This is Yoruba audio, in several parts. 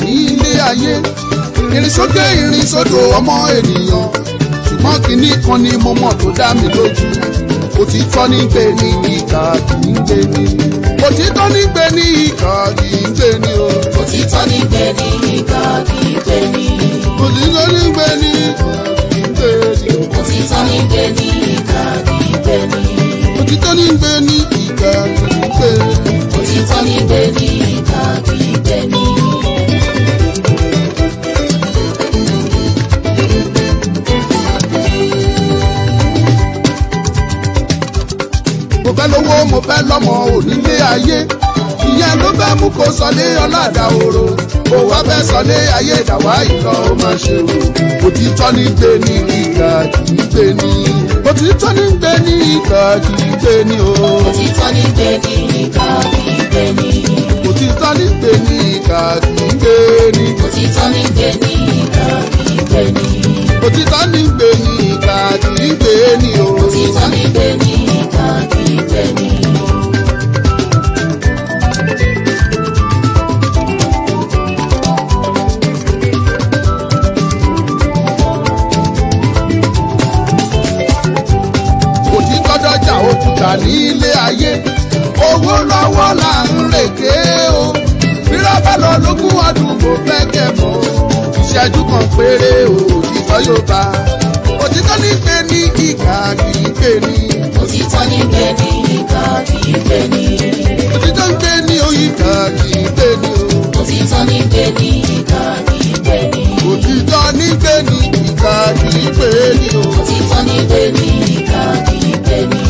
díẹ̀ ní ilé ayé. Ìrìn sókè ìrìn sódò ọmọ ènìyàn. Ṣùgbọ́n kinní kan ni mo mọ̀ tó dá mi lójú. Òtítọ́ ní gbé ní ìkà kì í gbé ní. Òtítọ́ ní gbé ní ìkà kì í gbé ní o. Òtítọ́ ní gbé ní ìkà kì í gbé ní. Òtítọ́ ní gbé ní ìkà kì í gbé ní o. Òtítọ́ ní gbé ní ìkà kì í gbé ní. Òtítọ́ ní gbé ní ìkà kì í gbé ní. Òtítọ́ ní gbé ní ìkà kì í gbé ní. Mo fẹ́ lówó, mo fẹ́ lọ́mọ onílé ayé. Ìyẹn ló fẹ́ mú kó sọlé ọ̀làdà òro. Ó wá fẹ́ sọlé ayé ìdàwá ìlọ ó máa ṣe o. Òtítọ́ ní gbé ní ìkà kì í gbé ní. Òtítọ́ ní gbé ní ìkà kì í gbé ní o. Òtítọ́ ní gbé ní ìkà kì í gbé ní. Òtítọ́ ní gbé ní ìkà kì í gbé ní. Òtítọ́ ní gbé ní ìkà kì í gbé ní. Òtítọ́ ní gbé ní ìkà kì í gbé ní o. Òtítọ́ ní gbé ní ìkà kì í gbé ní. Òtítọ́ dọ́jà òkúta ní ilé ayé. Owó lọ́wọ́ là ń rèké o. Rírọ́bà lọ lógún ọdún kò fẹ́ kẹ́mọ́. Ìṣẹ́jú kan péré o, òtítọ́ yóò bá. Òtítọ́ ní gbé ní ìkà kì í gbé ní. Òtítọ́ ní gbé ní ìkà kì í gbé ní. Òtítọ́ ń gbé ní ìkà kì í gbé ní o. Òtítọ́ ní gbé ní ìkà kì í gbé ní. Òtítọ́ ní gbé ní ìkà kì í gbé ní o. Òtítọ́ ní gbé ní ìkà kì í gbé ní.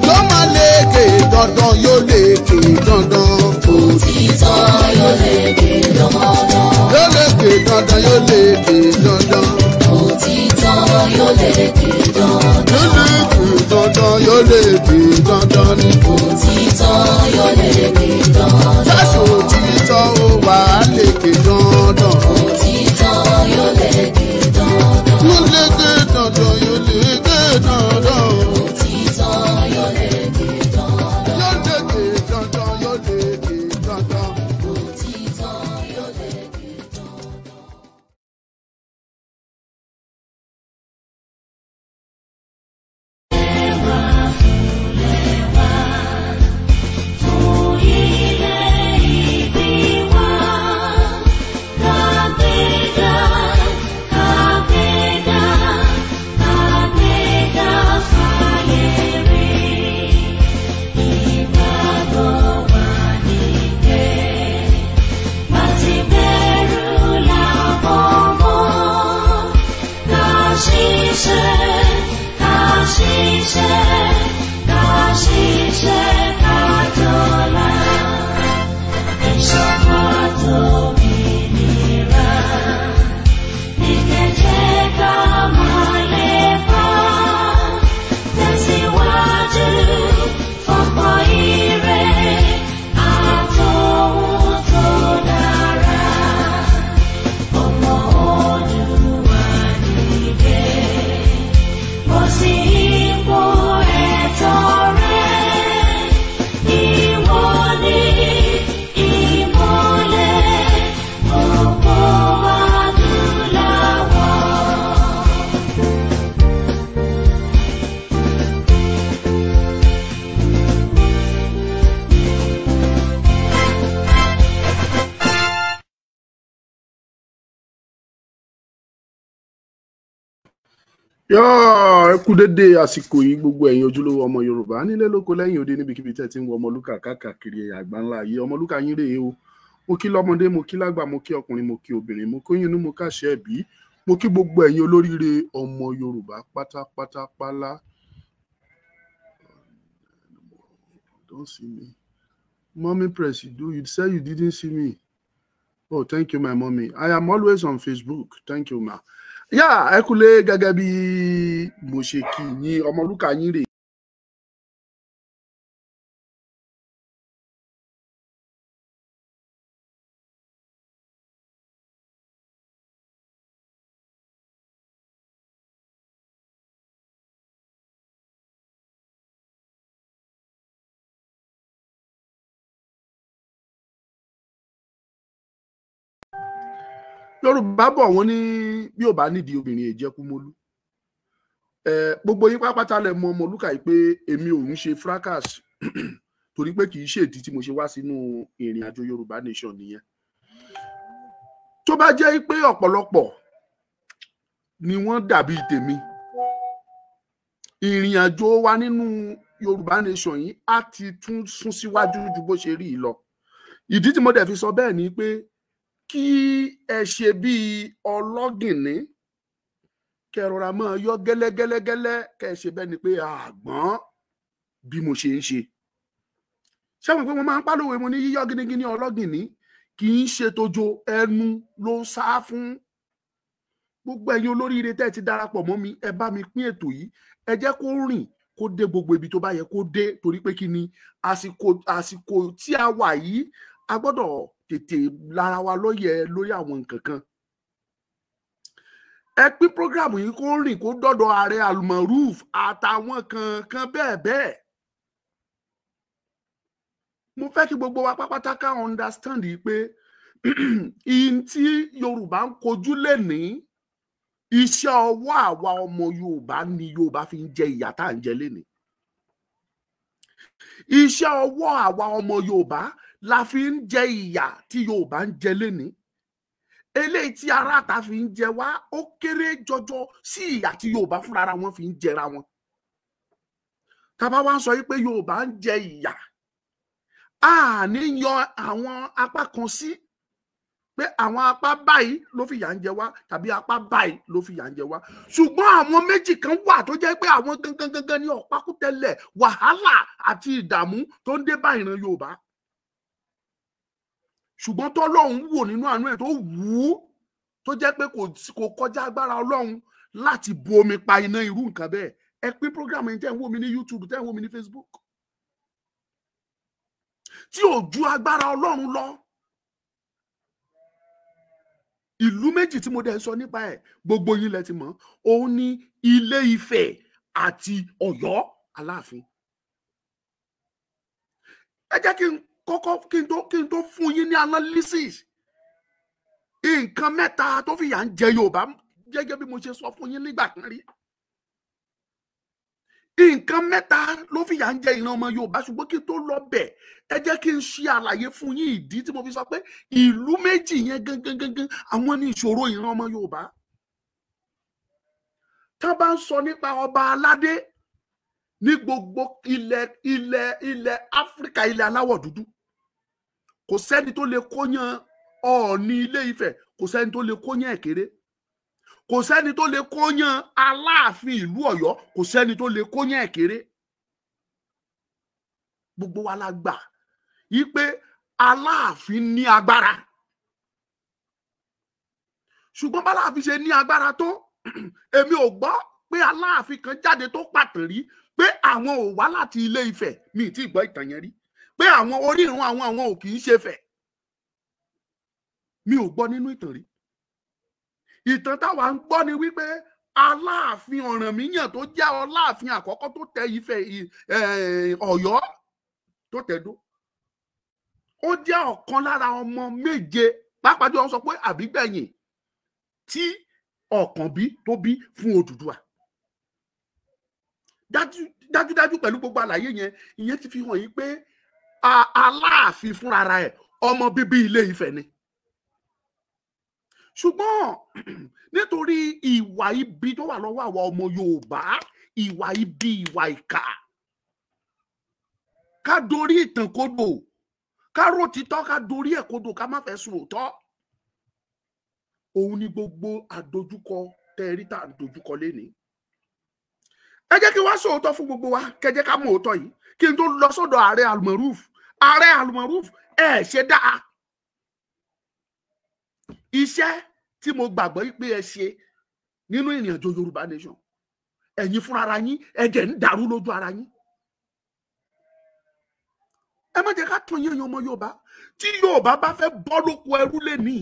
Yóò máa lékè dandan, yóò lékè dandan. Òtítọ́ yóò lékè dandan. Yóò lékè dandan, yóò lékè dandan. Òtítọ́ yóò lékè dandan. Yóò lékè dandan, yóò lékè dandan ni. Òtítọ́ yóò lékè dandan. Jésù òtítọ́ ó wà á lékè dandan. Òtítọ́ yóò lékè dandan. Yóò lékè dandan, yóò lékè dandan. Òtítọ́ yóò lékè dandan. Yóò lékè dandan, yóò lékè dandan. Òtítọ́ yóò lékè dandan. Yáà, ẹ kú dédé àsìkò yìí gbogbo ẹ̀yin ojúlówó ọmọ Yorùbá nílé lóko lẹ́yìn odi níbikíbi tẹ́ ti ń wo Ọmọlúkà káàkiri àgbáńlá ayé. Ọmọlúkà yín rèé o. Mo kí lọ́mọdé, mo kí lágbà, mo kí ọkùnrin, mo kí obìnrin, mo kóyún inú, mo káṣẹ ẹbí, mo kí gbogbo ẹ̀yin olóríire ọmọ Yorùbá pátápátá pálá. Don't see me. Mommy Presido, you said you didn't see me. Oh, thank you, my mommy. I am always on Facebook. Thank you, ma. Yá, ẹ kúlé gẹ́gẹ́ bí mo ṣe kí yín, Ọmọlúkà yín rèé. Yorùbá bọ̀ wọ́n ní bí ò bá nídìí obìnrin èjẹkúmólú. Gbogbo yín pápátá lẹ mọ̀ Ọmọlúkà yìí pé èmi ò ń ṣe fracas, torí pé kì í ṣèdí tí mo ṣe wá sínú ìrìn àjò Yorùbá Nation nìyẹn. Tó bá jẹ́ pé ọ̀pọ̀lọpọ̀ ni wọ́n dàbí tèmi, ìrìn àjò wa nínú Yorùbá Nation yìí á ti tún sún síwájú ju bó ṣe rí yìí lọ. Ìdí tí mo dẹ̀ fi sọ bẹ́ẹ̀ ni pé kí ẹ ṣe bíi ọlọ́gìnní, kẹ́ ẹ rọra máa yọ gẹ́lẹ́gẹ́lẹ́gẹ́lẹ́, kẹ́ ẹ ṣe bẹ́ẹ̀ ni pé àgbọ́n bí mo ṣe ń ṣe. Ṣé wọn pé mo máa ń pálówe, mo ní yíyọ gínígíní ọlọ́gìnní kì í ṣe tójó, ẹnu ló ń sá fún. Gbogbo ẹ̀yin olóríire tẹ́ ẹ ti darapọ̀ mọ́ mi, ẹ bá mi pín ètò yìí, ẹ jẹ́ kó rìn kó dé gbogbo ibi tó bá yẹ kó dé, torí pé kí ni àsìkò tí a wà yìí, a gbọ́dọ̀ tètè lára wa lóye lórí àwọn nǹkan kan. Ẹ pín program yìí kó rìn kó dọ́dọ̀ ààrẹ Almaroof àtàwọn kankan bẹ́ẹ̀ bẹ́ẹ̀. Mo fẹ́ kí gbogbo wa pápátá ká understand yìí pé ìyìn tí Yorùbá ń kojú lẹ́nìí, iṣẹ́ ọwọ́ àwa ọmọ Yorùbá ni Yorùbá fi ń jẹ ìyà tá à ń jẹ lénìí. Iṣẹ́ ọwọ́ àwa ọmọ Yorùbá la fi ń jẹ ìyà tí Yorùbá ń jẹ lénìí. Eléyìí tí aráàta fi ń jẹ wá ó kéré jọjọ sí ìyà tí Yorùbá fúnra wọn fi ń jẹra wọn. Tá bá wá ń sọ yìí pé Yorùbá ń jẹ ìyà, a ní yan àwọn apá kan sí pé àwọn apá báyìí ló fi yà ń jẹ wá tàbí apá báyìí ló fi yà ń jẹ wá, ṣùgbọ́n àwọn méjì kan wà tó jẹ́ pé àwọn gangan gangan ní ọ̀pákùtẹ̀lẹ̀ wàhálà àti ìdààmú tó ń dé bá ìran Yorùbá. Ṣùgbọ́n tọ́lọ́hun wò nínú àánú ẹ̀ tó wù ú, tó jẹ́ pé kò kọjá agbára Ọlọ́run láti bu omi pa iná irú nǹkan bẹ́ẹ̀. Ẹ pín program yẹn, tẹ́ ń wò mí ní YouTube, tẹ́ ń wò mí ní Facebook, tí ò ju agbára Ọlọ́run lọ. Ìlú méjì tí mo dẹ̀ ń sọ nípa ẹ̀, gbogbo yín lẹ ti mọ̀, òun ní Ilé Ifẹ̀ àti Ọ̀yọ́ Aláàfin. Ẹ jẹ́ kí n kọ́kọ́ kí n tó fún yín ní analysis nǹkan mẹ́ta tó fi yà ń jẹ Yorùbá, gẹ́gẹ́ bí mo ṣe sọ fún yín nígbà kan rí. Nǹkan mẹ́ta ló fi yà ń jẹ ìran ọmọ Yorùbá, ṣùgbọ́n kí n tó lọ bẹ̀, ẹ jẹ́ kí n ṣe àlàyé fún yín ìdí tí mo fi sọ pé ìlú méjì yẹn gangan gangan àwọn ní ìṣòro ìran ọmọ Yorùbá. Tá bá ń sọ nípa ọba aládé ní gbogbo ilẹ̀ Áfíríkà, ilẹ̀ aláwọ̀ dúdú, kò sẹ́ni tó lè kóyan Ọọ̀ni Ilé Ifẹ̀, kò sẹ́ni tó lè kóyan Ẹ̀kéré, kò sẹ́ni tó lè kóyan Aláàfin ìlú Ọ̀yọ́, kò sẹ́ni tó lè kóyan Ẹ̀kéré. Gbogbo wa la gbà yí pé Aláàfin ní agbára, ṣùgbọ́n báláàfin ṣe ní agbára tó, èmi ò gbọ́ pé Aláàfin kan jáde tó pàtàn rí pé àwọn ò wá láti Ilé Ifẹ̀. Mi ì tí ì gbọ́ ìtàn yẹn rí pé àwọn orírun àwọn ò kì í ṣe Ifẹ̀. Mi ò gbọ́ nínú ìtàn rí. Ìtàn táwa ń gbọ́ ni wípé Aláàfin Ọ̀rànmíyàn tó jẹ́ Aláàfin àkọ́kọ́ tó tẹ Ifẹ̀, Ọ̀yọ́ tó tẹ̀dó, ó jẹ́ ọ̀kan lára ọmọ méje, pàápàá jọ wọ́n sọ pé àbígbẹ̀yìn tí Ọ̀kànbí tó bí fún Odùduwà. Dájúdájú, pẹ̀lú gbogbo àlàyé yẹn, ìyẹn ti fi hàn yín pé Aláàfin fúnra ẹ̀, ọmọ bíbí Ilé Ifẹ̀ ni. Ṣùgbọ́n nítorí ìwà ibi tó wà lọ́wọ́ àwa ọmọ Yorùbá, ìwà ibi, ìwà ìkà, ká dorí ìtàn kodò, ká rò títọ́, ká dorí ẹ̀ kodò, ká má fẹ́ sùn òótọ́, òun ni gbogbo àdojúkọ tẹ́ẹ̀rí tá à ń dojúkọ lénìí. Ẹ jẹ́ kí wá sòótọ́ fún gbogbo wa, kẹ́ jẹ́ ká mọ̀ òótọ́ yìí kí n tó lọ sọ́dọ̀ ààrẹ Almaroof. Ààrẹ Almaroof, ẹ ṣe dáa. Iṣẹ́ tí mo gbàgbọ́ pé ẹ ṣe nínú ìrìn àjò Yorùbá Nation, ẹ̀yin fúnra ara yín, ẹ jẹ́ ń dàrú lójú ara yín. Ẹ má jẹ́ ká tún yín ọmọ Yorùbá. Tí Yorùbá bá fẹ́ bọ́ lóko ẹrú lé ní,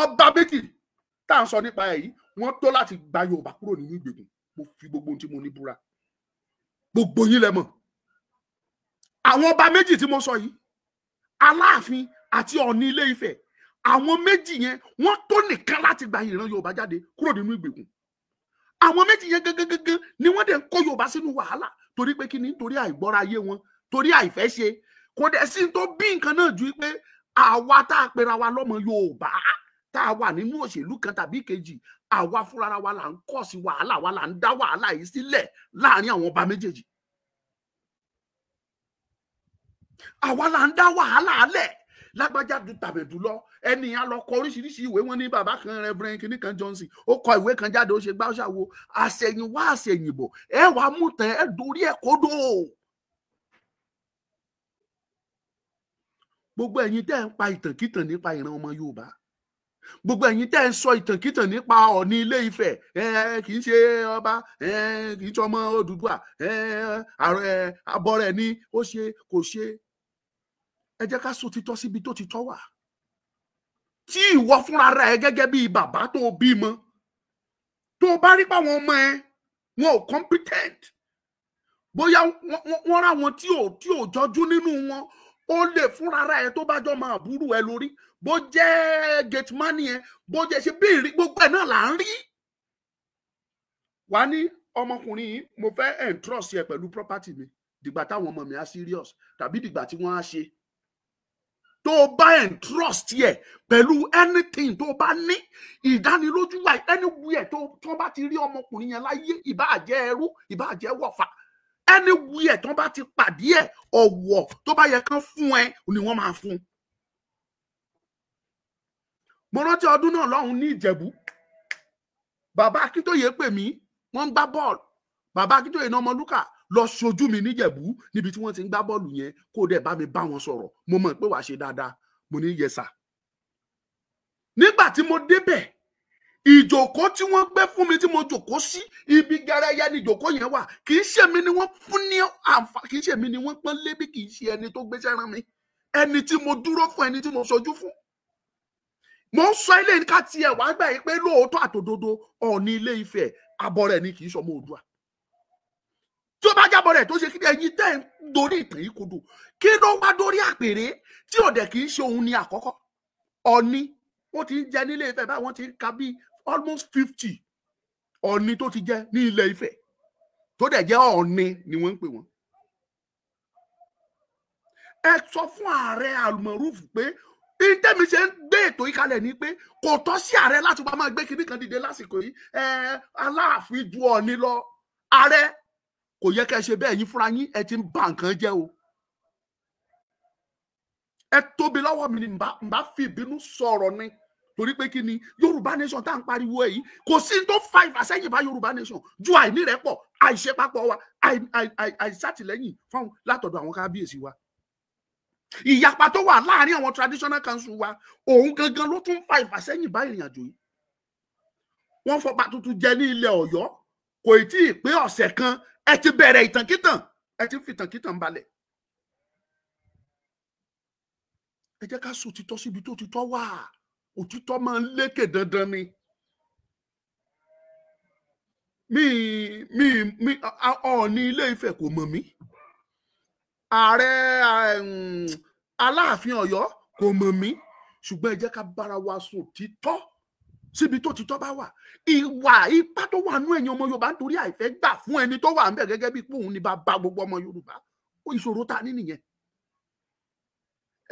ọba méjì tá à ń sọ nípa ẹ̀ yìí, wọ́n tó láti gba Yorùbá kúrò nínú ìgbèkùn. Mo fi gbogbo ohun tí mo ní búra, gbogbo yín lẹ mọ̀. Àwọn ọba méjì tí mo sọ yìí, Aláàfin àti Ọọ̀ni Ilé Ifẹ̀. Àwọn méjì yẹn wọ́n tó nìkan láti gba ìran Yorùbá jáde kúrò nínú ìgbèkùn. Àwọn méjì yẹn gangan ni wọ́n dẹ̀ ń kó Yorùbá sínú wàhálà, torí pé kí ni? Torí àìgbọ́ra ayé wọn, torí àìfẹ́ ṣe. Kò dẹ̀ sí tó bí nǹkan náà ju pé àwa tá a pera wa lọ́mọ Yorùbá, tá a wà nínú òṣèlú kan tàbí kejì, àwa fúnra wa là ń kọ̀ sí wàhálà, wa là ń dá wàhálà yìí sílẹ̀ láàrin àwọn ọba méjèèjì. Àwa là ń dá wàhálà lẹ̀. Lágbájá du tàbẹ̀dù lọ, ẹni á lọ kọ oríṣiríṣi ìwé. Wọn ní bàbá kan, Reverend kìnnì kan Johnson, ó kọ ìwé kan jáde, ó ṣe gbá ṣàwo. Àṣẹ̀yìnwá àṣẹ̀yìnbọ̀, ẹ wàá mú tẹ ẹ dorí ẹ kodò. Gbogbo ẹ̀yin tẹ́ ń pa ìtànkítàn nípa ìran ọmọ Yorùbá, gbogbo ẹ̀yin tẹ́ ń sọ ìtànkítàn nípa Ọọ̀ni Ilé Ifẹ̀, kì í ṣe ọba, kì í ṣe ọmọ Odùduwà, abọrẹ̀ ni ó ṣe kò ṣe. Ẹ jẹ́ ká sọ títọ́ síbi tó ti tọ́ wà. Tí ìwọ fúnra rẹ gẹ́gẹ́ bí bàbá tó bímọ, tó bá rí pàwọn ọmọ ẹ wọn ò competent, bóyá wọ́n rà wọn tí ò jọjú nínú wọn, ó lè fúnra rẹ tó bá jọ máa burú ẹ lórí, bó jẹ́ gateman yẹn, bó jẹ́ ṣe bí ìrí, gbogbo ẹ̀ náà là ń rí. Wà ní ọmọkùnrin yìí, mo fẹ́ entrust ẹ pẹ̀lú property mi dìgbà táwọn ọmọ mi á serious tàbí dìgbà tí wọ́n á ṣe. Tó o bá entrust yẹ pẹ̀lú anything tó o bá ní ìdánilójú wà, anywhere tó bá ti rí ọmọkùnrin yẹn láyé, ìbáà jẹ́ ẹrú, ìbáà jẹ́ wọ̀fà, anywhere tó bá ti pàdé ẹ̀, ọ̀wọ̀ tó bá yẹ kán fún ẹ ni wọ́n máa fún. Mo rántí ọdún náà lọ́hùn ní Ìjẹ̀bú, bàbá Akíntóyè pè mí, wọ́n ń gbá bọ́ọ̀lù. Bàbá Akíntóyè náà Ọmọlúkà lọ ṣojú mi níjẹ̀bú níbi tí wọ́n ti ń gbá bọ́ọ̀lù yẹn, kó dẹ̀ bá mi bá wọn sọ̀rọ̀, mo mọ̀ pé wàá ṣe dáadáa. Mo ní yes sir. Nígbà tí mo débẹ̀, ìjòkó tí wọ́n gbé fún mi tí mo jòkó sí, ibi gẹrẹyẹ ni ìjòkó yẹn wà. Kì í ṣe mi ni wọ́n fún ní àǹfà, kì í ṣe mi ni wọ́n pọ́n lé, bí kì í ṣe ẹni tó gbéṣẹ́ rán mi, ẹni tí mo dúró fún, ẹni tí mo ṣojú fún. Mo ń sọ ilé ká tiẹ̀ wá gbà yìí pé lóòótọ́ àtòdodo, Ọọ̀ni Ilé Ifẹ̀ abọ́rẹ̀ ni, kì í ṣọmọ Oòduà. Tí ó bá jábọ̀ rẹ̀ tó ṣe kí ẹ̀yin tẹ́ ń dorí ìtàn yìí kodò, kí ló wá dórí àpèrè tí ò dẹ̀ kì í ṣe òun ni àkọ́kọ́. Ọọ̀ni ó ti ń jẹ nílé Ifẹ̀ báyìí, wọ́n ti ń ka bíi almost 50 Ọọ̀ni tó ti jẹ ní ilé Ifẹ̀, tó dẹ̀ jẹ́ Ọọ̀ni ni wọ́n ń pè wọ́n. Ẹ sọ fún ààrẹ Almaroof pé ìtẹ́mi ṣe ń gbé ètò yìí kalẹ̀ ni pé kò tọ́ sí ààrẹ láti wá máa gbé kinní kan dìde lásìkò yìí. Aláàfin ju Ọọ̀ni lọ. Ààrẹ kò yẹ kẹ́ ṣe bẹ́ẹ̀, yín fúnra yín ẹ ti ń ba nǹkan jẹ́ o. Ẹ tóbi lọ́wọ́ mi ni mbà fi ìbínú sọ̀rọ̀ ni, torí pé kí ni Yorùbá nation tá à ń pariwo ẹ̀ yìí, kò sí tó fa ìfàsẹ́yìn bá Yorùbá nation ju àìnírẹ́pọ̀, àìṣepapọ̀ wa, àìsàtìlẹ́yìn fáwọn látọ̀dọ̀ àwọn kábíyèsí wa. Ìyapa tó wà láàrin àwọn traditional council wa, òun gangan ló tún fa ìfàsẹ́yìn bá ìrìn àjò yìí. Wọ́n fọba tuntun jẹ ní ilẹ̀ Ọ̀yọ́, kò tí ì pé ọ̀sẹ̀ kan, ẹ ti bẹ̀rẹ̀ ìtànkítàn, ẹ ti fi ìtànkítàn balẹ̀. Ẹ jẹ́ ká sọ òtítọ́ síbi tó títọ́ wà. Òtítọ́ máa ń lékè dandan ni. Mi Ọọ̀ni Ilé Ifẹ̀ kò mọ̀ mí, ààrẹ Aláàfin Ọ̀yọ́ kò mọ̀ mí, ṣùgbọ́n ẹ jẹ́ ká bára wa sọ òtítọ́ síbi tó títọ́ bá wà. Ìwà ipá tó wà nú ẹ̀yin ọmọ Yorùbá nítorí àìfẹ́ gbà fún ẹni tó wà ńbẹ̀ gẹ́gẹ́ bí pé òun ni bàbá gbogbo ọmọ Yorùbá, ìṣòro ta ní nìyẹn.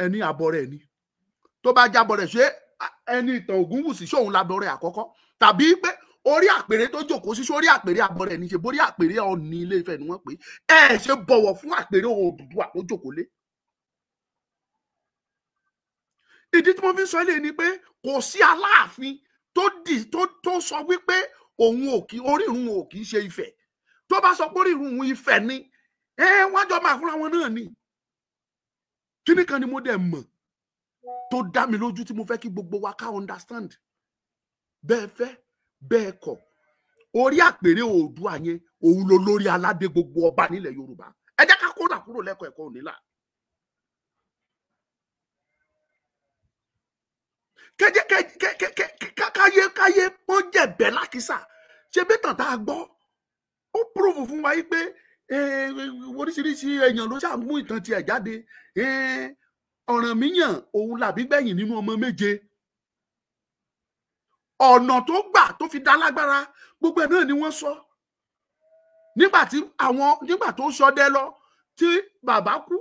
Ẹni àbọ̀ rẹ̀ ni tó bá jábọ̀ rẹ̀, ṣé ẹni ìtàn Ògúnwùsì ṣóun labọ̀ rẹ̀ àkọ́kọ́? Tàbí pé orí àpèrè tó jókòó sí, sórí àpèrè àbọ̀ rẹ̀ ní ṣe borí àpèrè Ọọ̀ni Ilé Ifẹ̀ ni wọ́n pè é. Ẹ ṣe bọ̀wọ̀ fún àpèrè Odùduwà tó jókòó lé. Ìdí tí mo fi ń sọ eléyìí ni pé kò sí Aláàfin tó sọ wípé òun ò kí orírun ò kì í ṣe Ifẹ̀. Tó bá sọ pé orírun òun Ifẹ̀ ni, wọ́n jọ máa fúnra wọn náà ni. Kíní kan ni mo dẹ̀ mọ̀ tó dá mi lójú tí mo fẹ́ kí gbogbo wa ká understand. Bẹ́ẹ̀ fẹ́ bẹ́ẹ̀ kọ̀, orí àpèrè Oòduà yẹn òun ló lórí aládé gbogbo ọba nílẹ̀ Yorùbá. Ẹ jẹ́ ká kódà kúrò lẹ́kọ̀ọ́ ẹ̀kọ́ òní là. Kẹjẹ káyé káyé wọ́n jẹ̀bẹ̀ lákìsà. Ṣe bí tàn tá a gbọ́ ó prove fún wa yìí pé oríṣiríṣi èèyàn ló ṣàmú ìtàn tiẹ̀ jáde. Ọ̀rànmíyàn òun làbí gbẹ̀yìn nínú ọmọ méje. Ọ̀nà tó gbà tó fi dá lágbára, gbogbo ẹ̀ náà ni wọ́n sọ. Nígbà tí àwọn, nígbà tó ṣọdẹ lọ, tí bàbá kú,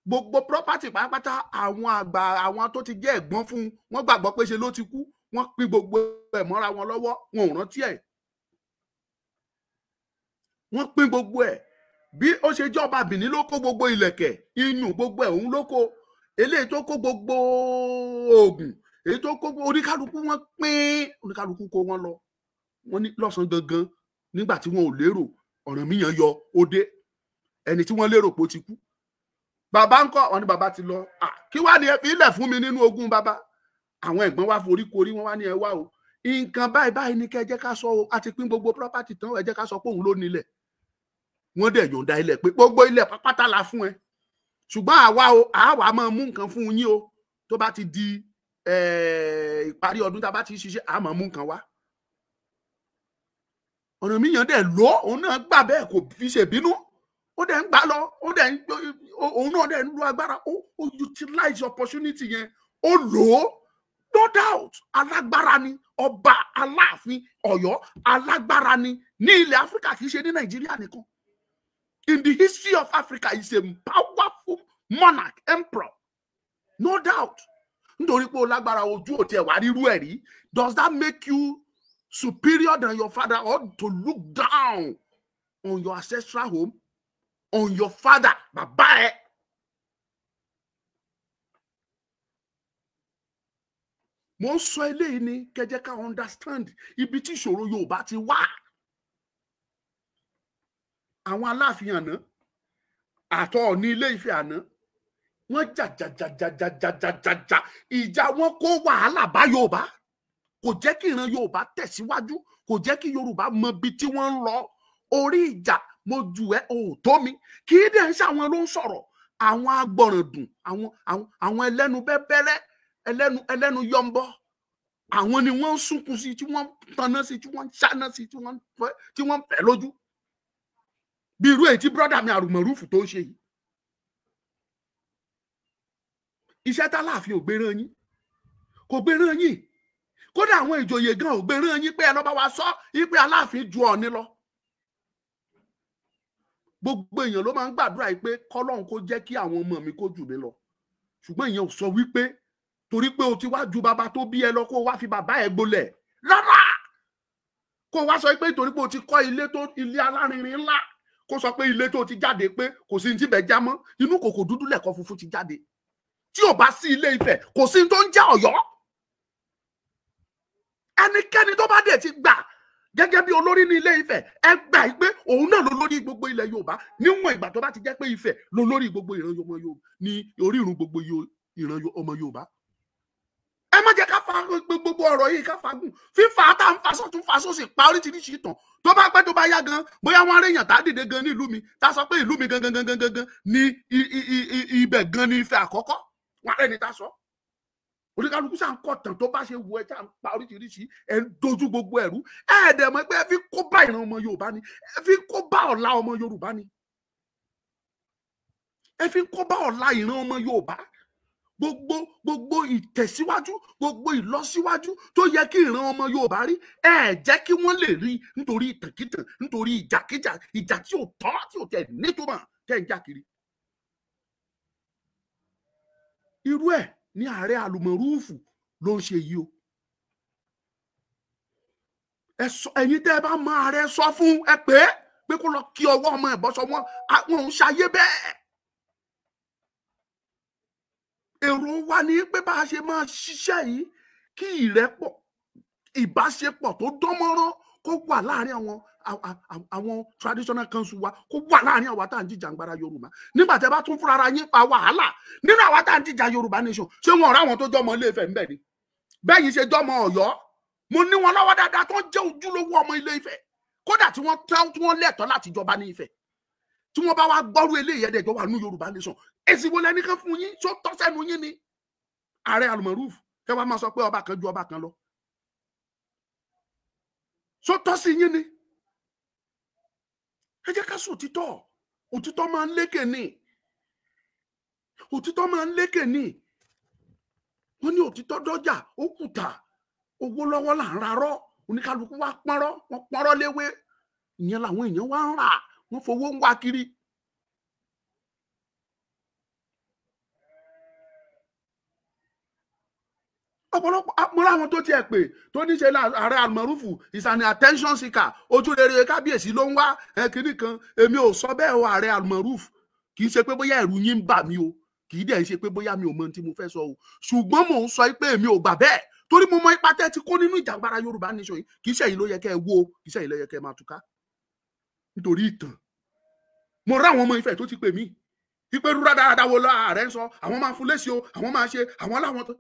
gbogbo property pátápátá, àwọn àgbà, àwọn tó ti jẹ́ ẹ̀gbọ́n fún un, wọ́n gbàgbọ́ pé ṣe ló ti kú. Wọ́n pín gbogbo ẹ̀ mọ́ra wọn lọ́wọ́, wọn ò rántí ẹ̀. Wọ́n pín gbogbo ẹ̀. Bí ó ṣe jẹ́ ọba Benin ló kó gbogbo ìlẹ̀kẹ̀, iyùn, gbogbo ẹ̀ òun ló kó. Eléyìí tó kó gbogbo oògùn, èyí tó kó, oníkálukú wọn pín, oníkálukú kó wọn lọ. Wọ́n ní lọ́sàn-án gangan, nígbà tí wọn ò lérò, Ọ̀rànmíyàn yọ ó dé. Ẹni tí wọ́n lérò pé ó ti kú, bàbá ńkọ́? Wọn ní bàbá ti lọ. Kí wàá ní ẹ fi ilẹ̀ fún mi nínú ogún bàbá? Àwọn ẹ̀gbọ́n wa forí korí, wọn wá ní, ẹ wá o, nǹkan báyìí báyìí ní kẹ́ ẹ jẹ́ ká sọ o, a ti pín gbogbo property tán, ẹ jẹ́ ká sọ pé òun ló nílẹ̀. Wọ́n dẹ̀ yọ̀ǹda ilẹ̀ pé gbogbo ilẹ̀ pátá la fún ẹ, ṣùgbọ́n àwa o, àwa máa mú nǹkan fún yín o. Tó bá ti di ìparí ọdún, tá a bá ti ṣiṣẹ́, a máa mú nǹkan wá. Ọ̀rànmíyàn dẹ̀ lọ, òun náà gbà bẹ́ẹ̀, kò fi ṣèbínú, ó dẹ̀ ń gbà lọ, ó dẹ̀ ń, òun náà dẹ̀ ń lo agbára, ó utilize opportunity yẹn, ó lò ó. No doubt, alágbára ni ọba Aláàfin Ọ̀yọ́, alágbára ni ní ilẹ̀ Áfíríkà, kì í ṣe ní Nàìjíríà nìkan. In the history of Africa, is a powerful monarch, emperor, no doubt. Nítorí pé o lágbára, ojú ò tiẹ̀ wá rírú ẹ̀ rí, does that make you superior than your father or to look down on your ancestral home, on your father, bàbá ẹ? Mo ń sọ eléyìí ni kẹjẹ ká understand ibi tí ìṣòro Yorùbá ti wá. Àwọn Aláàfin àná àtọ ní Ilé Ifẹ̀ àná, wọ́n jà jà jà jà jà jà jà jà jà, ìjà wọn kó wàhálà bá Yorùbá, kò jẹ́ kí ìran Yorùbá tẹ̀síwájú, kò jẹ́ kí Yorùbá mọ ibi tí wọ́n ń lọ. Orí ìjà mo jù ẹ́ ò tó mi, kì í dẹ̀ ń ṣàwọn ló ń sọ̀rọ̀, àwọn agbọ̀ràndùn, àwọn ẹlẹ́nu bẹ́bẹ́rẹ́, ẹlẹ́nu yọ̀ǹbọ̀, àwọn ni wọ́n ń sunkún sí, tí wọ́n ń tanná sí, tí wọ́n ń ṣáná sí, tí wọ́n ń fẹ́ lójú, bí irú èyí tí brọ́dà mi Àrùmọ̀rúfù tó ń ṣe yìí. Iṣẹ́ tálàfin ò gbéràn yín, kò gbéràn yín, kódà àwọn ìjòyè gan ò gbéràn yín pé ẹ lọ́ bá wa sọ yí pé Aláàfin ju Ọ̀ọ̀ni lọ. Gbogbo èèyàn ló máa ń gbàdúrà yìí pé kọ́lọ́hun kó jẹ́ kí àwọn ọmọ mi kó jù mí lọ, ṣùgbọ́n ìyẹn ò sọ wípé torí pé o ti wá ju bàbá tó bí ẹ lọ, kó o wá fi bàbá ẹ gbolẹ̀ rárá, kó o wá sọ pé torí pé o ti kọ́ ilé tó, ilé alárinrin ńlá, kó sọ pé ilé tó ti jáde pé kò sí ní tí bẹ̀ já mọ́. Inú kòkò dúdú lẹ̀kọ́ funfun ti jáde. Tí ò bá sí Ilé Ifẹ̀, kò sí ní tó ń jẹ́ Ọ̀yọ́. Ẹnikẹ́ni tó bá dẹ̀ ti gbà gẹ́gẹ́ bí olórí ní Ilé Ifẹ̀, ẹ gbà yí pé òun náà ló lórí gbogbo ilẹ̀ Yorùbá, níwọ̀n ìgbà tó bá ti jẹ́ pé Ifẹ̀ ló lórí gbogbo ìran ọmọ Yorùbá, ní orírun gbogbo ìran ọmọ Yorùbá. Ẹ má jẹ́ ká fa gbogbo ọ̀rọ̀ yìí, ká fagùn fífa tá ń fa sọ́tún fa sósì, pa oríṣiríṣi ìtàn. Tó bá pẹ́, tó bá yá gan, bóyá wọ́n aréyàn tá dìde gan ní ìlú mi, tá sọ pé ìlú mi gangan gangan gangan ní ibẹ̀ gan ní Ifẹ̀ àkọ́kọ́, wọ́n arẹ́ni tá sọ. Oníkálukú ṣà ń kọ tàn tó bá ṣe wù ẹ, ṣà ń pa oríṣiríṣi, ẹ ń dojú gbogbo ẹ̀rú. Ẹ dẹ̀ mọ̀ pé ẹ fi kó bá ìran ọmọ Yorùbá ni, ẹ fi kó bá ọ̀la ọmọ Yorùbá ni, ẹ fi kó bá ọ̀la ìran ọmọ Yorùbá. Gbogbo ìtẹ̀síwájú, gbogbo ìlọsíwájú tó yẹ kí ìran ọmọ Yorùbá rí, ẹ jẹ́ kí wọ́n lè rí, nítorí ìtànkìtàn, nítorí ìjàkíjà, ìjà tí ò tọ́, tí ò tẹ̀ nítumọ̀, tẹ̀ ń jà kiri. Irú ẹ̀ ní ààrẹ Àlùmọ̀rúfù ló ń ṣe yìí o. Ẹ sọ, ẹ̀yin tẹ́ ẹ bá mọ ààrẹ, sọ fún ẹ pé kó lọ kí ọwọ́ ọmọ ẹ̀ bọ́sọ wọn, àwọn òun ṣayé bẹ́ẹ̀. Èrò wa ni pé bá a ṣe máa ṣiṣẹ́ yìí, kí ìrẹ́pọ̀, ìbáṣepọ̀ tó dánmọ́rán kó wà láàrin àwọn traditional council wa, kó wà láàrin àwa tá à ń jìjàngbara Yorùbá. Nígbà tẹ́ bá tún fúnra ara yín pa wàhálà nínú àwa tá à ń jìjà Yorùbá nation, ṣé wọn ọ̀rọ̀ àwọn tó jọmọ Ilé Ifẹ̀ ńbẹ̀ ni? Bẹ́ẹ̀ yìí ṣe jọmọ Ọ̀yọ́, mo ní wọn lọ́wọ́ dáadáa tó ń jẹ́ ojúlówó ọmọ Ilé Ifẹ̀, kódà tí wọ́n tán, tí wọ́n lẹ́tọ̀ọ́ láti jọba ní Ifẹ̀, tí wọ́n bá wá gbọ́rú eléyìí, ẹ̀dẹ̀jọ́ wà ní Yorùbá nation, èsì wo lẹni kan fún yín? Tó tọ́ sẹ́nu yín ni ààrẹ Almaroof, kẹ́ wàá máa sọ pé ọba kan ju ọba kan lọ, tó tọ́ sí yín ni? Ẹ jẹ́ ká sọ òtítọ́. Òtítọ́ máa ń lékè ní, òtítọ́ máa ń lékè ní. Wọ́n ní òtítọ́ dọ́jà ó kùtà. Owó lọ́wọ́ là ń rarọ́, oníkálukú wá pọ́nrọ́, wọ́n pọ́nrọ́ léwé, ìyẹn làwọn èèyàn wá ń rà, wọ́n fowó ń wá kiri. Ọ̀pọ̀lọpọ̀ àpòrò àwọn tó tiẹ̀ pè tó ní ṣe ààrẹ Almọ̀rúfù is an attention seeker, ojú rere kábíyèsí ló ń wá kínní kan. Èmi ò sọ bẹ́ẹ̀ o, ààrẹ Almọ̀rúfù, kì í ṣe pé bóyá ẹ̀rù yín ń bà mí o, kì í dẹ̀ ṣe pé bóyá mi ò mọ ohun tí mo fẹ́ sọ o, ṣùgbọ́n mò ń sọ pé èmi ò gbà bẹ́ẹ̀ torí mo mọ ipa tẹ́ ti kó nínú ìjàngbara Yorùbá nation yìí. Kì í ṣe èyí ló yẹ kẹ́ ẹ wo, kì í ṣe èyí ló yẹ kẹ́ ẹ máa túká nítorí ìtàn. Mo rá àwọn ọmọ Ifẹ̀ tó ti pè mí ipe rúra dáadáa wo ààrẹ ń sọ, àwọn máa fún léṣe o, àwọn máa ṣe, àwọn láwọn tó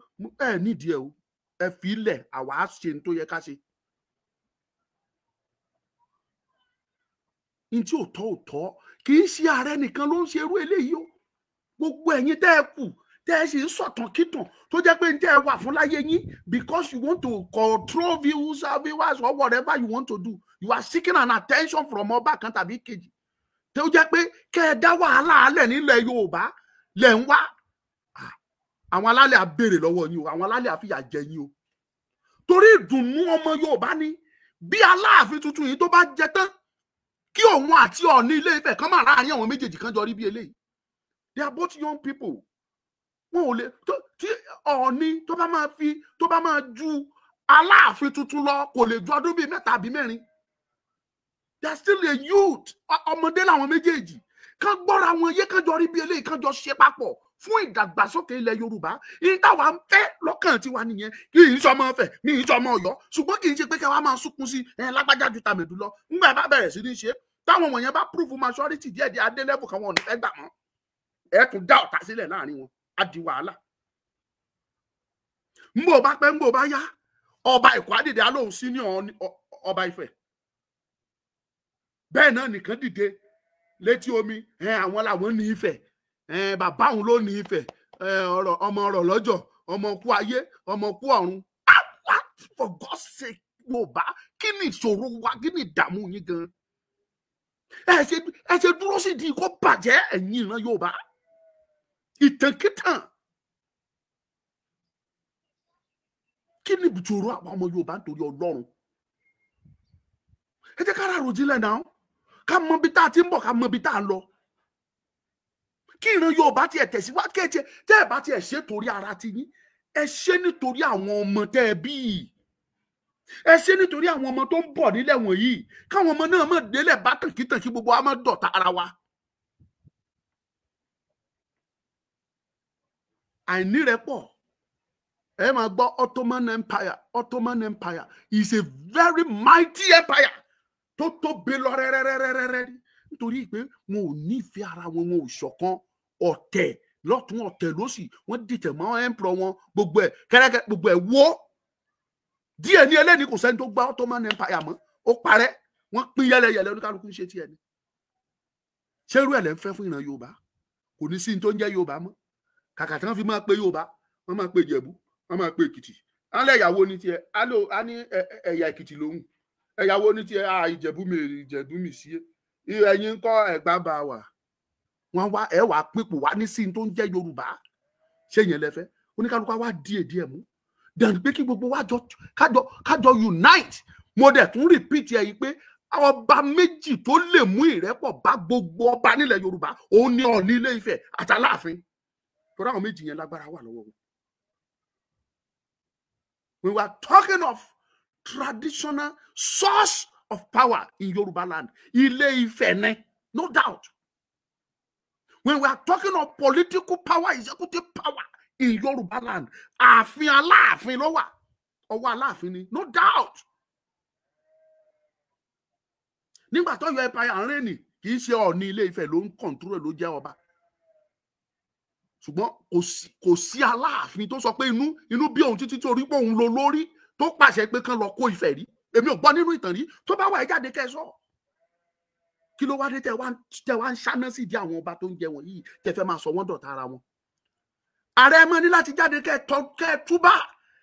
ẹ nídìí ẹ o, ẹ fi ilẹ̀ àwa ṣe ní tó yẹ ká ṣe. Ní tí ò tọ́ ò tọ́, kì í ṣe ààrẹ nìkan ló ń ṣe irú eléyìí o. Gbogbo ẹ̀yin tẹ́ ẹ kù tẹ́ ẹ sì ń sọ̀tàn kìtàn tó jẹ́ pé tẹ́ ẹ wà fún láyé yín, because you want to control viewers or whatever you want to do, you are seeking an attention from ọba kan tàbí kejì, tó jẹ́ pé kẹ́ ẹ dá wàhálà alẹ̀ nílẹ̀ Yorùbá lẹ̀ ń wá. Àwọn alálẹ̀ á béèrè lọ́wọ́ yín o, àwọn alálẹ̀ á fìyà jẹ yín o, torí ìdùnnú ọmọ Yorùbá ni bí Aláàfin tuntun yìí tó bá jẹ tán, kí òun àti Ọọ̀ni Ilé Ifẹ̀ kan máa láàárín àwọn méjèèjì kan jọ rí bí eléyìí. They are both young people. Wọn ò lè tí Ọọ̀ni tó bá máa fi tó bá máa ju Aláàfin tuntun lọ, kò lè ju ọdún bíi 3 àbí 4. They are still a youth. Ọmọdé làwọn méjèèjì, kán gbọ́ra wọn yé, kán jọ rí bí eléyìí, kán jọ ṣe papọ̀ fún ìdàgbàsókè ilẹ̀ Yorùbá. Yìí táwa ń fẹ́ lọ́kàn tiwa nìyẹn. Kì í sọmọ Ifẹ̀, mi ì sọmọ Ọ̀yọ́, ṣùgbọ́n kì í ṣe pé kí wàá máa sunkún sí ẹ lágbájá ju tàmẹ̀dù lọ. Ńgbà bá bẹ̀rẹ̀ sí ní ṣe táwọn wọ̀nyẹn bá prove maturity díẹ̀ díẹ̀ adé level kan, wọn ò ní fẹ́ gbà mọ́, ẹ tún dá ọ̀tá sílẹ̀ láàrin wọn, á di wàhálà. Ńgbò bá pẹ́, ńgbò bá yá, ọba Èkó á dìde, á lóun sí ní ọba Ifẹ̀. Bẹ́ẹ̀ náà nìkan dìde létí omi, àwọn làwọn ní Ifẹ̀, bàbá òun ló ní Ifẹ̀, ọmọ ọ̀rọ̀ lọ́jọ́, ọmọ kú ayé, ọmọ kú ọ̀run. For God's sake, Yorùbá, kí ni ìṣòro wa, kí ni ìdààmú yín gan? Ẹ ṣe dúró sí di kó bàjẹ́ ẹ̀yin ìran Yorùbá. Ìtànkìtàn, kí ni ìṣòro àwọn ọmọ Yorùbá nítorí Ọlọ́run? Ẹ jẹ́ ká ràròjinlẹ̀ náà, ká mọ bí tá a ti ń bọ̀, ká mọ bí tá a ń lọ. Kí ìran Yorùbá tiẹ̀ tẹ̀síwájú, kí tẹ́ ẹ bá tiẹ̀ ṣe torí ara ti yín, ẹ ṣe nítorí àwọn ọmọ tẹ́ ẹ bí, ẹ ṣe nítorí àwọn ọmọ tó ń bọ̀ nílẹ̀ wọ̀nyí, káwọn ọmọ náà mọ̀ délẹ̀ bá tànkítàn kí gbogbo wa má dọ̀tá ara wa. Àìnírẹ́pọ̀, ẹ máa gbọ́ Ottoman Empire. Ottoman Empire is a very mighty empire tó tóbi lọ rẹ́rẹ́rẹ́rẹ́rẹ́, nítorí pé wọn ò nífẹ̀ẹ́ ara wọn, wọn ò ṣọ̀kan, ọ̀tẹ̀ lọ́tún ọ̀tẹ̀ lósì, wọ́n dìtẹ̀ mọ́ emperor wọn, gbogbo ẹ̀ kẹ́rẹ́kẹ́, gbogbo ẹ̀ wó díẹ̀ ní ẹlẹ́ni. Kò sẹ́ni tó gba Ottoman Empire mọ́, ó parẹ́, wọ́n pín yẹ́lẹyẹ̀lẹ, oníkálukú ń ṣe tiẹ̀ ni. Ṣé irú ẹ̀ lẹ́ ń fẹ́ fún ìran Yorùbá? Kò ní sí ní tó ń jẹ́ Yorùbá mọ́. Kàkà tí wọ́n fi máa pe Yorùbá, wọ́n máa pe Ìjẹ̀bú, wọ́n máa pe Èkìtì. Alẹ́ ìyàwó ní tiẹ̀, á ní ẹ̀yà Èkìtì lòun, ẹ̀yàwó ní tiẹ̀, á Ìjẹ̀bú mi, Ìjẹ̀bú mi sí ẹ̀yin ń kọ́ Ẹ̀gbá bá wà. Wọ́n wá ẹ̀ wá pípò wá ní sí ní tó ń jẹ́ Yorùbá. Ṣé yẹn lẹ fẹ́? Oníkálukú wá díẹ̀ díẹ̀ mú dàn pé kí gbogbo wa jọ kájọ unite. Mo dẹ̀ tún repeat ẹ̀ yìí pé ọba méjì tó lè mú ìrẹ́pọ̀ bá gbogbo ọba nílẹ̀ Yorùbá, òun ni Ọọ̀ni Ilé Ifẹ̀ àtàláàfin, torí àwọn méjì yẹn lágbára wà lọ́wọ́ wọn. We were talking of traditional source of power in Yoruba land, Ilé Ifẹ̀ ni, no doubt. When we are talking of political power, executive power in Yoruba land, ààfin Aláàfin ló wà, ọwọ́ Aláàfin ni, no doubt. Nígbà tó yọ empire ń rìn ní, kì í ṣe Ọọ̀ni Ilé Ifẹ̀ ló ń control, ló jẹ́ ọba, ṣùgbọ́n kò sí Aláàfin tó sọ pé inú bí òun títí torí pé òun ló lórí tó pàṣẹ pé kán lọ kó Ifẹ̀ rí. Èmi ò gbọ́ nínú ìtàn rí. Tó bá wà ẹ jáde kẹ́ ẹ sọ. Kí ló wá dé tẹ́ wá ń ṣáná sí ìdí àwọn ọba tó ń jẹ wọ̀nyí, tẹ́ fẹ́ máa sọ wọ́n dọ̀tá ara wọn? Ààrẹ mọ́ ní láti jáde kẹ́ ẹ túbà,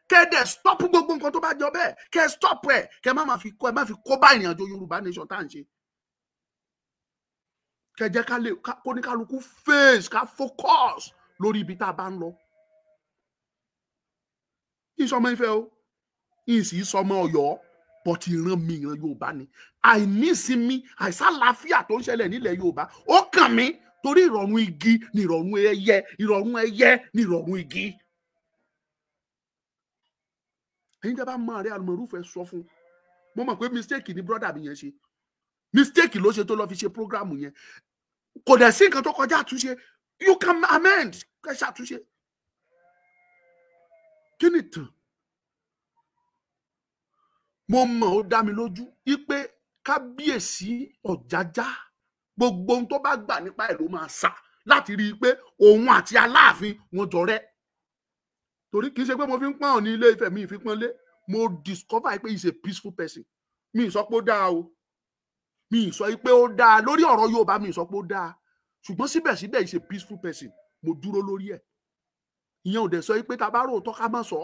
kẹ́ ẹ dẹ̀ stop gbogbo nǹkan tó bá jọ bẹ́ẹ̀, kẹ́ ẹ stop ẹ̀, kẹ́ ẹ má fi kó, ẹ má fi kó bá ìrìn àjò Yorùbá nation tá à ń ṣe. Kẹ́ jẹ́ ká lè kóníkálukú face, ká focus lórí ibi tá a bá ń lọ. Kí n sọmọ Ifẹ̀ o, Ìsì sọmọ Ọ̀yọ́, but ìran mi ìran Yorùbá ni. Àìnísinmi, àìsàlàáfíà tó ń ṣẹlẹ̀ nílẹ̀ Yorùbá ó kàn mí, torí ìrọ̀rùn igi ni ìrọ̀rùn ẹyẹ, ìrọ̀rùn ẹyẹ ni ìrọ̀rùn igi. Ẹ̀yin tẹ́ bá mọ Ààrẹ Almaroof, ẹ sọ fún. Mo mọ̀ pé mistake ni brother mi yẹn ṣe, mistake ló ṣe tó lọ fi ṣe program yẹn. Kò dẹ̀ sí nǹkan tó kọjá àtúnṣe. You can amend, kẹ́ ṣàtúnṣe. Kí ni tàn? Mo mọ̀, ó dá mi lójú wípé kábíyèsí Ọ̀jájá, gbogbo ohun tó bá gbà nípa ẹ̀ ló máa sà láti rí i pé òun àti Aláàfin wọn jọ rẹ́. Torí kì í ṣe pé mo fi ń pọ́n ní Ilé Ifẹ̀, mi ì fi pọ́n lé. Mo discover pé he is a peaceful person. Mi ì sọ pé ó dáa o, mi ì sọ pé ó dáa lórí ọ̀rọ̀ Yorùbá, mi ì sọ pé ó dáa, ṣùgbọ́n síbẹ̀síbẹ̀ he is a peaceful person. Mo dúró lórí ẹ̀. Ìyẹn ò dẹ̀ sọ pé tá a bá rò tọ́ ká má sọ.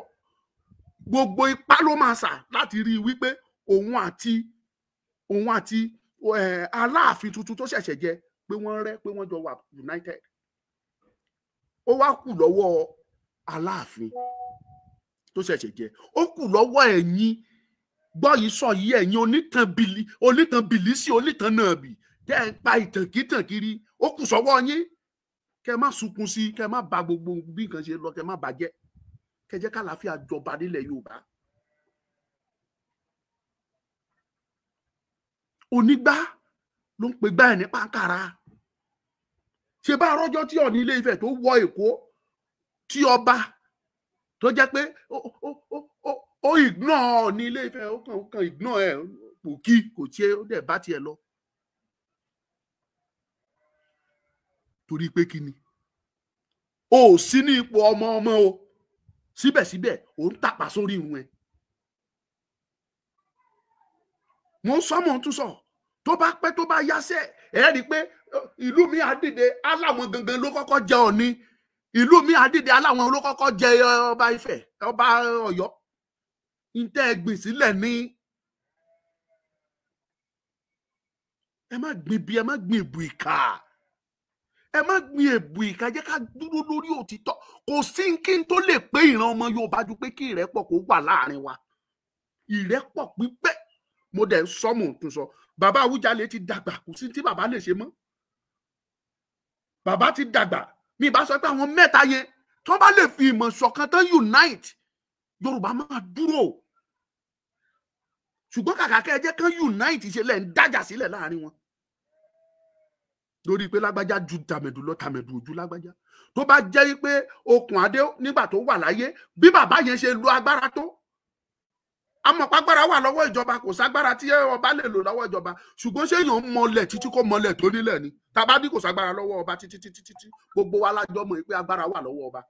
Gbogbo ipá ló máa sà láti rí i wípé òun àti Aláàfin tuntun tó ṣẹ̀ṣẹ̀ jẹ, pé wọ́n rẹ́, pé wọ́n jọ wà united. Ó wá kù lọ́wọ́ Aláàfin tó ṣẹ̀ṣẹ̀ jẹ, ó kù lọ́wọ́ ẹ̀yin gbọ́ yìí sọ yìí, ẹ̀yin onítàn bìlì, onítàn bìlísì, onítàn náà bì tẹ́ ẹ̀ ń pa ìtànkítàn kiri. Ó kù sọ́wọ́ yín kẹ́ má sunkún sí, kẹ́ má ba gbogbo bí nǹkan ṣe lọ, kẹ́ má bàjẹ́, kẹ́ jẹ́ kàlàáfíà jọba nílẹ̀ Yorùbá. Onígbá ló ń pe gbá ẹ̀ ní pàǹkàrà. Ṣe bá rọ́jọ́ tí Ọọ̀ni Ilé Ifẹ̀ tó wọ Èkó, tí ọba tó jẹ́ pé ó ignore Ọọ̀ni Ilé Ifẹ̀, ó kàn ignore ẹ̀, kò kí, kò tiẹ̀, ó dẹ̀ bá tiẹ̀ lọ. Torí pé kí ni? O ò sí ní ipò ọmọ ọmọ o, síbẹ̀síbẹ̀ ò ń tàpá sórí irun ẹ̀. Mo ń sọ, mo ń tún sọ, tó bá pẹ́, tó bá yáṣẹ́, ẹ rí i pé ìlú mi á dìde aláwọn gangan ló kọ́kọ́ jẹ Ọọ̀ni, ìlú mi á dìde aláwọn ló kọ́kọ́ jẹ ọba Ifẹ̀, ọba Ọ̀yọ́. Ntẹ́ ẹ gbìn sílẹ̀ ní, ẹ má gbìn bí, ẹ má gbìn ìbù ìkà, ẹ má gbìn èbù ìkà. Jẹ́ ká dúró lórí òtítọ́. Kò sí kí n tó lè pé ìran ọmọ Yorùbá ju pé kí ìrẹ́pọ̀ kó wà láàrin wa, ìrẹ́pọ̀ pípẹ́. Mo dẹ̀ ń sọ, mò ń tún sọ, bàbá Awùjalè ti dàgbà, kò sí tí bàbá lè ṣe mọ́. Bàbá ti dàgbà. Mi bá sọ pé àwọn mẹ́ta yẹn tó bá lè fi ìmọ̀ ṣọ̀kan tán unite, Yorùbá máa dúró. Ṣùgbọ́n kàkà kẹ́ ẹ jẹ́ kán unite, ṣe lẹ̀ ń dájà sílẹ̀ láàrin wọn lórí pé lágbájá ju tàmẹ̀dù lọ, tàmẹ̀dù ojú lágbájá. Tó bá jẹ́ pé okùn adé nígbà tó wà láyé, bí bàbá yẹn ṣe lo agbára tó, amọ̀págbára wà lọ́wọ́ ìjọba, kò ságbára tí ọba lè lò lọ́wọ́ ìjọba. Ṣùgbọ́n ṣé èèyàn mọlẹ̀ títí kó mọlẹ̀ tó nílẹ̀ ni? Tàbá bí kò ságbára lọ́wọ́ ọba títí títí títí, gbogbo wa lájọ mọ̀ pé agbára wà lọ́wọ́ ọba.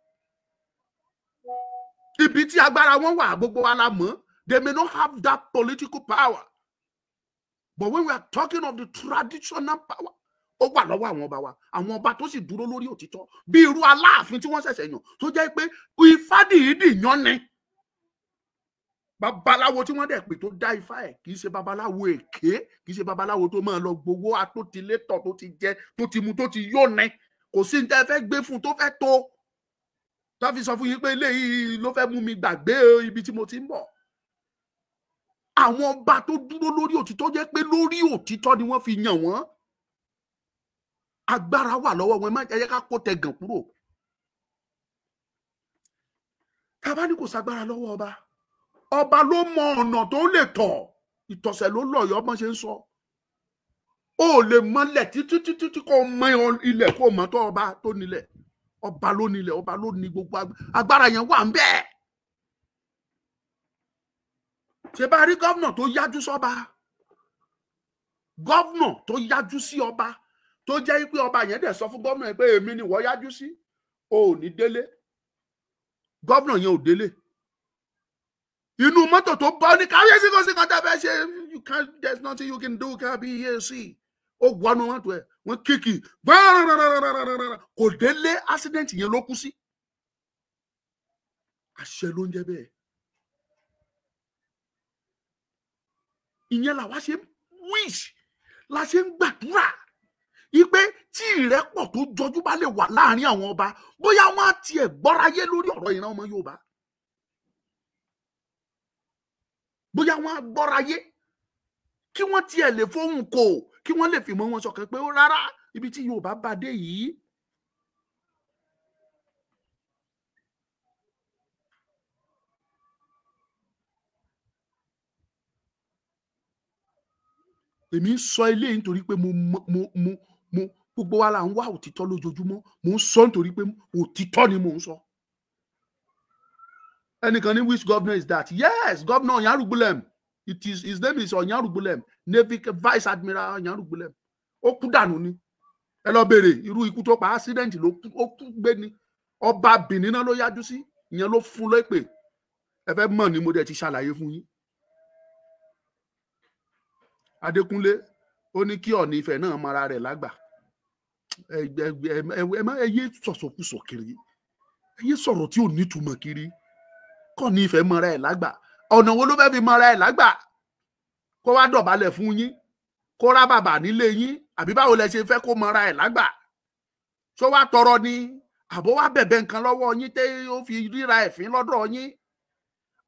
Ibi tí agbára wọn wà, gbogbo wa la mọ̀. They may not have that political power, but when we are talking of the traditional power, ó wà lọ́wọ́ àwọn ọba wa. Àwọn ọba tó sì dúró lórí òtítọ́, bí irú Aláàfin tí wọ́n ṣẹ̀ṣẹ̀ yàn, tó jẹ́ pé Ifá dìídì yan ni. Babaláwo tí wọ́n dẹ̀ pè tó dá ifá ẹ̀, kì í ṣe babaláwo èké, kì í ṣe babaláwo tó máa lọ gbowó atótilétọ̀, tó ti jẹ, tó ti mu, tó ti yó ní. Kò sí ní tẹ́ fẹ́ gbé fún tó fẹ́ tó fi sọ fún yín pé eléyìí ló fẹ́ mú mi gbàgbé ibi tí mo ti ń bọ̀. Àwọn ọba tó dúró lórí òtítọ́, jẹ́ pé lórí òtítọ́ ni wọ́n fi yàn wọ́n, agbára wà lọ́wọ́ wọn. Ẹ má jẹ́ ká kó tẹ̀gàn kúrò. Tá a bá ní kò ságbára lọ́wọ́ ọba, ọba ló mọ ọ̀nà tó lè tọ̀. Ìtọ̀sẹ̀ ló lọ̀yọ́ bọ́n ṣe ń sọ. O lè mọlẹ̀ títí títí tí kò mọ ilẹ̀, kò mọ tó ọba tó nílẹ̀. Ọba ló nílẹ̀, ọba ló ní gbogbo agbára yẹn wà ń bẹ́ẹ̀. Ṣe bá rí governor tó yájú sọ́ba, governor tó yájú sí ọba, tó jẹ́ pé ọba yẹn dẹ̀ sọ fún governor yẹn pé èmi ni wọ́n yájú sí, o ò ní délé. Governor yẹn ò délé. Inú mọ́tò tó bọ́ ní kábíyèsí, kò sí kan tẹ́ fẹ́ ṣe, you can't, there's nothing you can do, kábíyèsí. Ó wọnú mọ́tò ẹ̀, wọ́n kíkì gbọ́nrọ̀rọ̀rọ̀rọ̀rọ̀, kò délé. Accident yẹn ló kú sí. Àṣẹ ló ń jẹ́ bẹ́ẹ̀. Ìyẹn làwa ṣe ń wish, la ṣe ń gbàdúrà ipe tí ìrẹ́pọ̀ tó jọjú bá lè wà láàrin àwọn ọba, bóyá wọ́n á tiẹ̀ gbọ́ráyé lórí ọ̀rọ̀ ìran ọmọ Yorùbá. Bóyá wọ́n á gbọ́ra yé, kí wọ́n tiẹ̀ lè fohùn kò, kí wọ́n lè fìmọ̀ wọn ṣọ̀kan pé ó rárá ibi tí Yorùbá bá dé yìí. Èmi ń sọ eléyìí nítorí pé mo mo mo mo gbogbo wa là ń wá òtítọ́ lójoojúmọ́. Mo ń sọ nítorí pé òtítọ́ ni mo ń sọ. Ẹnìkan ní, "Which governor is that?" Yes, Governor Oyanrugbulem. It is his name is Oyanrugbulem, Navy Vice Admiral Oyanrugbulem. Ó kú dànù ni. Ẹ lọ béèrè irú ikú tó pa. Accident ló kú, ó kú gbé ni. Ọba Benin náà ló yájú sí, ìyẹn ló fún lépè. Ẹ fẹ́ mọ̀ ni, mo dẹ̀ ti ṣàlàyé fún yín. Adékúnlé ó ní kí Ọọ̀ni Ifẹ̀ náà mara rẹ̀ lágbà. Ẹ ẹ ẹ má ẹ yé sọ̀sọ̀kúsọ̀ kiri, ẹ yé sọ̀rọ̀ tí ò nítumọ̀ kiri. Kọ́ọ̀ni Ifẹ̀ mara ẹ̀ lágbà, ọ̀nà wo ló fẹ́ fi mara ẹ̀ lágbà? Kó wá dọ̀bálẹ̀ fún yín, kó rá bàbà nílé yín, àbí báwo lẹ ṣe fẹ́ kó mara ẹ̀ lágbà? Ṣó wá tọrọ ni, àbó wá bẹ̀bẹ̀ nǹkan lọ́wọ́ yín tẹ́ ó fi ríra ẹ̀fín lọ́dọ̀ yín?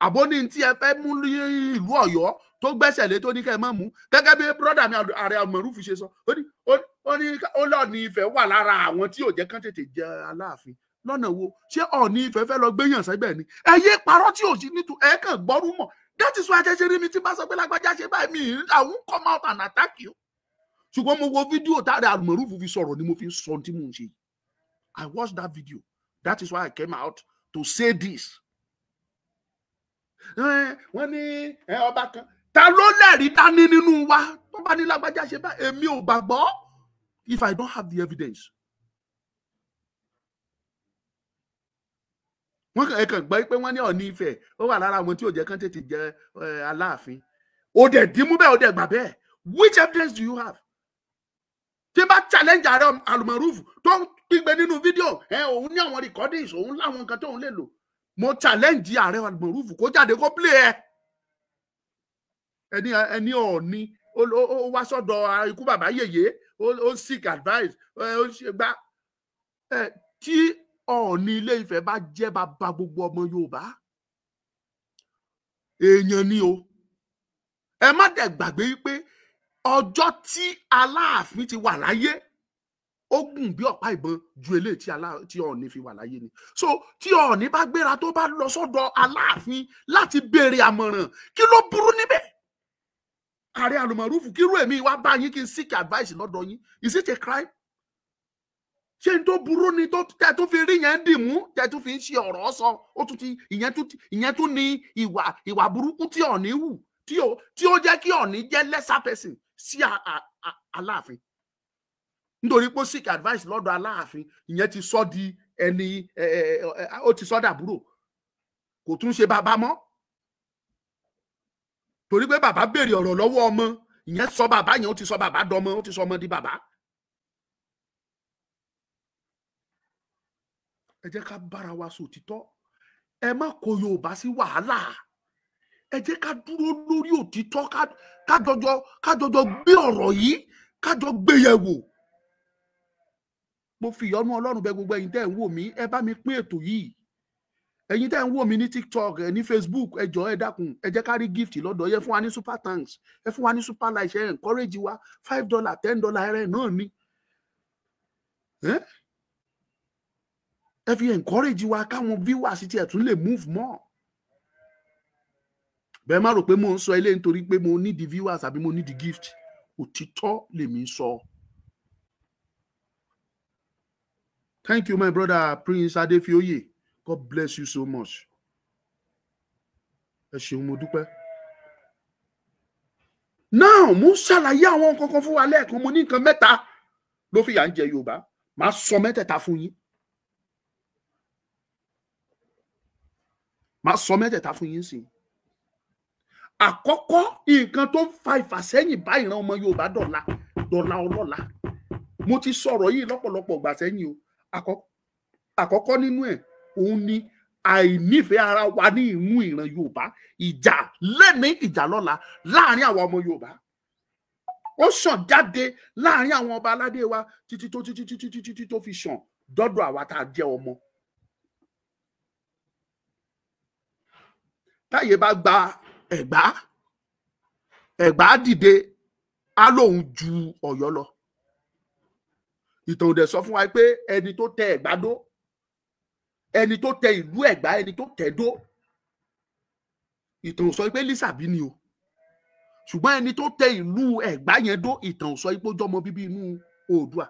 Àbó ní tí ẹ fẹ́ mú ní ìlú Ọ̀yọ́ tó gbẹ́sẹ̀ lé tó ní kẹ́ ẹ má mú? Gẹ́gẹ́ bí brọ́dà mi ààrẹ Almaroof ṣe sọ, ó ní ó lọ́ọ̀ni Ifẹ̀ wà lára àwọn tí ò jẹ́ kán tètè jẹ Aláàfin. Lọ́nà wo? Ṣé Ọọ̀ni Ifẹ̀ fẹ́ lọ gbéyàn sẹ́gbẹ̀ ni? Ẹ yé parọ́ tí ò sí nítorí ẹ kàn gbọ́rú mọ̀. That is why ṣe rí mi tí bá sọ pé lágbájá ṣe báyìí, mi I won't come out and attack you. Ṣùgbọ́n mo wo fídíò táàrẹ Almaroof fi sọ̀rọ̀ ni mo fi ń sọ ohun tí mò ń ṣe. I watched that video. That is why I came out to say this. Wọ́n ní ọba kan, ta ló lẹ́rìí dání nínú wa tó bá ní lágbájá ṣe báyìí? Èmi ò gbàgbọ́ if I don't have the evidence. Wọ́n kàn ẹ kàn gbọ́ pé wọ́n ní Ọọ̀ni Ifẹ̀ ó wà lára àwọn tí ò jẹ́ kán tètè jẹ Aláàfin. Ó dẹ̀ dímú bẹ́ẹ̀, ó dẹ̀ gbà bẹ́ẹ̀. Which evidence do you have? Tí bá challenge ààrẹ Almaroof tó ń kígbe nínú fídíò ẹ, òun ní àwọn recordings, òun láwọn nǹkan tóun lè lò. Mo challenge ààrẹ Almaroof kó jáde kó play ẹ. Ẹni Ọọ̀ni ó wá sọ́dọ̀ ikú bàbá yèyé, ó seek advice, ó ṣe gbá ẹ. Tí Ọọ̀ni Ilé Ifẹ̀ bá jẹ́ bàbá gbogbo ọmọ Yorùbá, èèyàn ni o. Ẹ má dẹ̀ gbàgbé pé ọjọ́ tí Aláàfin ti wà láyé, ó gùn bí ọ̀pá ìbọn ju eléyìí tí Ọọ̀ni fi wà láyé ni. So tí Ọọ̀ni bá gbéra, tó bá lọ sọ́dọ̀ Aláàfin láti béèrè àmọ̀ràn, kí ló burú níbẹ̀? Ààrẹ Almaroof, kírú èmi wá bá yín kí n seek advice lọ́dọ̀ yín, is it a crime? Ṣé n tó burú ni tó tẹ tó fi rí yẹn dì mú, tẹ tó fi ń ṣe ọ̀rọ̀ sọ? Ó tún ti ìyẹn tún ní ìwà burúkú tí Ọọ̀ni hù tí ó jẹ́ kí Ọọ̀ni jẹ́ lesser person sí Aláàfin, nítorí pé ó seek advice lọ́dọ̀ Aláàfin. Ìyẹn ti sọ di ẹni, ó ti sọ dàbúrò, kò tún ṣe bàbá mọ́, torí pé bàbá béèrè ọ̀rọ̀ lọ́wọ́ ọmọ. Ìyẹn sọ bàbá yẹn, ó ti sọ bàbá dọmọ, ó ti sọ ọmọ di bàbá. Ẹ jẹ́ ká bára wa sọ òtítọ́. Ẹ má kó Yorùbá sí wàhálà. Ẹ jẹ́ ká dúró lórí òtítọ́, ká jọjọ gbé ọ̀rọ̀ yìí, ká jọ gbé yẹ̀wò. Mo fi ìyọ́nú Ọlọ́run bẹ̀ gbogbo ẹ̀yin tẹ́ ẹ̀ ń wò mí, ẹ bá mi pín ètò yìí. Ẹ̀yin tẹ́ ẹ̀ ń wò mí ní TikTok, ẹ ní Facebook, ẹ jọ̀ọ́, ẹ dákun, ẹ jẹ́ ká rí gift lọ́dọ̀ yẹ. Fún wa ní super thanks, ẹ fún wa ní super like, ẹ encourage wa. $5, $10 ẹrẹ náà ni ẹ fi encourage wa, káwọn viewers tiẹ̀ tún lè move more. Bẹ́ẹ̀ má rò pé mo ń sọ eléyìí nítorí pé mo need the viewers àbí mo need the gift. Òtítọ́ lèmi ń sọ. Thank you, my brother Prince Adefioye. God bless you so much. Ẹ ṣeun, mo dúpẹ́. Now, mo ń ṣàlàyé àwọn nǹkan kan fún wa lẹ́ẹ̀kan. Mo ní nǹkan mẹ́ta ló fi yà ń jẹ Yorùbá. Màá sọ mẹ́tẹ̀ẹ̀ta fún yín. Màá sọ mẹ́tẹ̀ẹ̀ta fún yín sí i. Àkọ́kọ́, nǹkan tó ń fa ìfàsẹ́yìn bá ìran ọmọ Yorùbá dọ̀la dọ̀la ọlọ́la, mo ti sọ̀rọ̀ yìí lọ́pọ̀lọpọ̀ ìgbà sẹ́yìn o. Àkọ́kọ́ nínú ẹ̀, òun ni àìnífẹ̀ẹ́ ara wa ní inú ìran Yorùbá. Ìjà lẹ́ni, ìjà lọ́la láàrin àwọn ọmọ Yorùbá, ó ṣàn jáde láàrin àwọn ọba aládé wa títí tó títí títí títí tó fi ṣàn dọ́dọ̀ àwa tá a jẹ́ ọmọ. Táyé bá gba Ẹ̀gbá, Ẹ̀gbá dìde, á lóun ju Ọ̀yọ́ lọ. Ìtàn ò dẹ̀ sọ fún wa pé ẹni tó tẹ Ẹ̀gbá dó, ẹni tó tẹ ìlú Ẹ̀gbá, ẹni tó tẹ̀ dó, ìtàn ò sọ pé Lísàbí ni o. Ṣùgbọ́n ẹni tó tẹ ìlú Ẹ̀gbá yẹn dó, ìtàn ò sọ pé ó jọmọ bíbí inú Oòduà.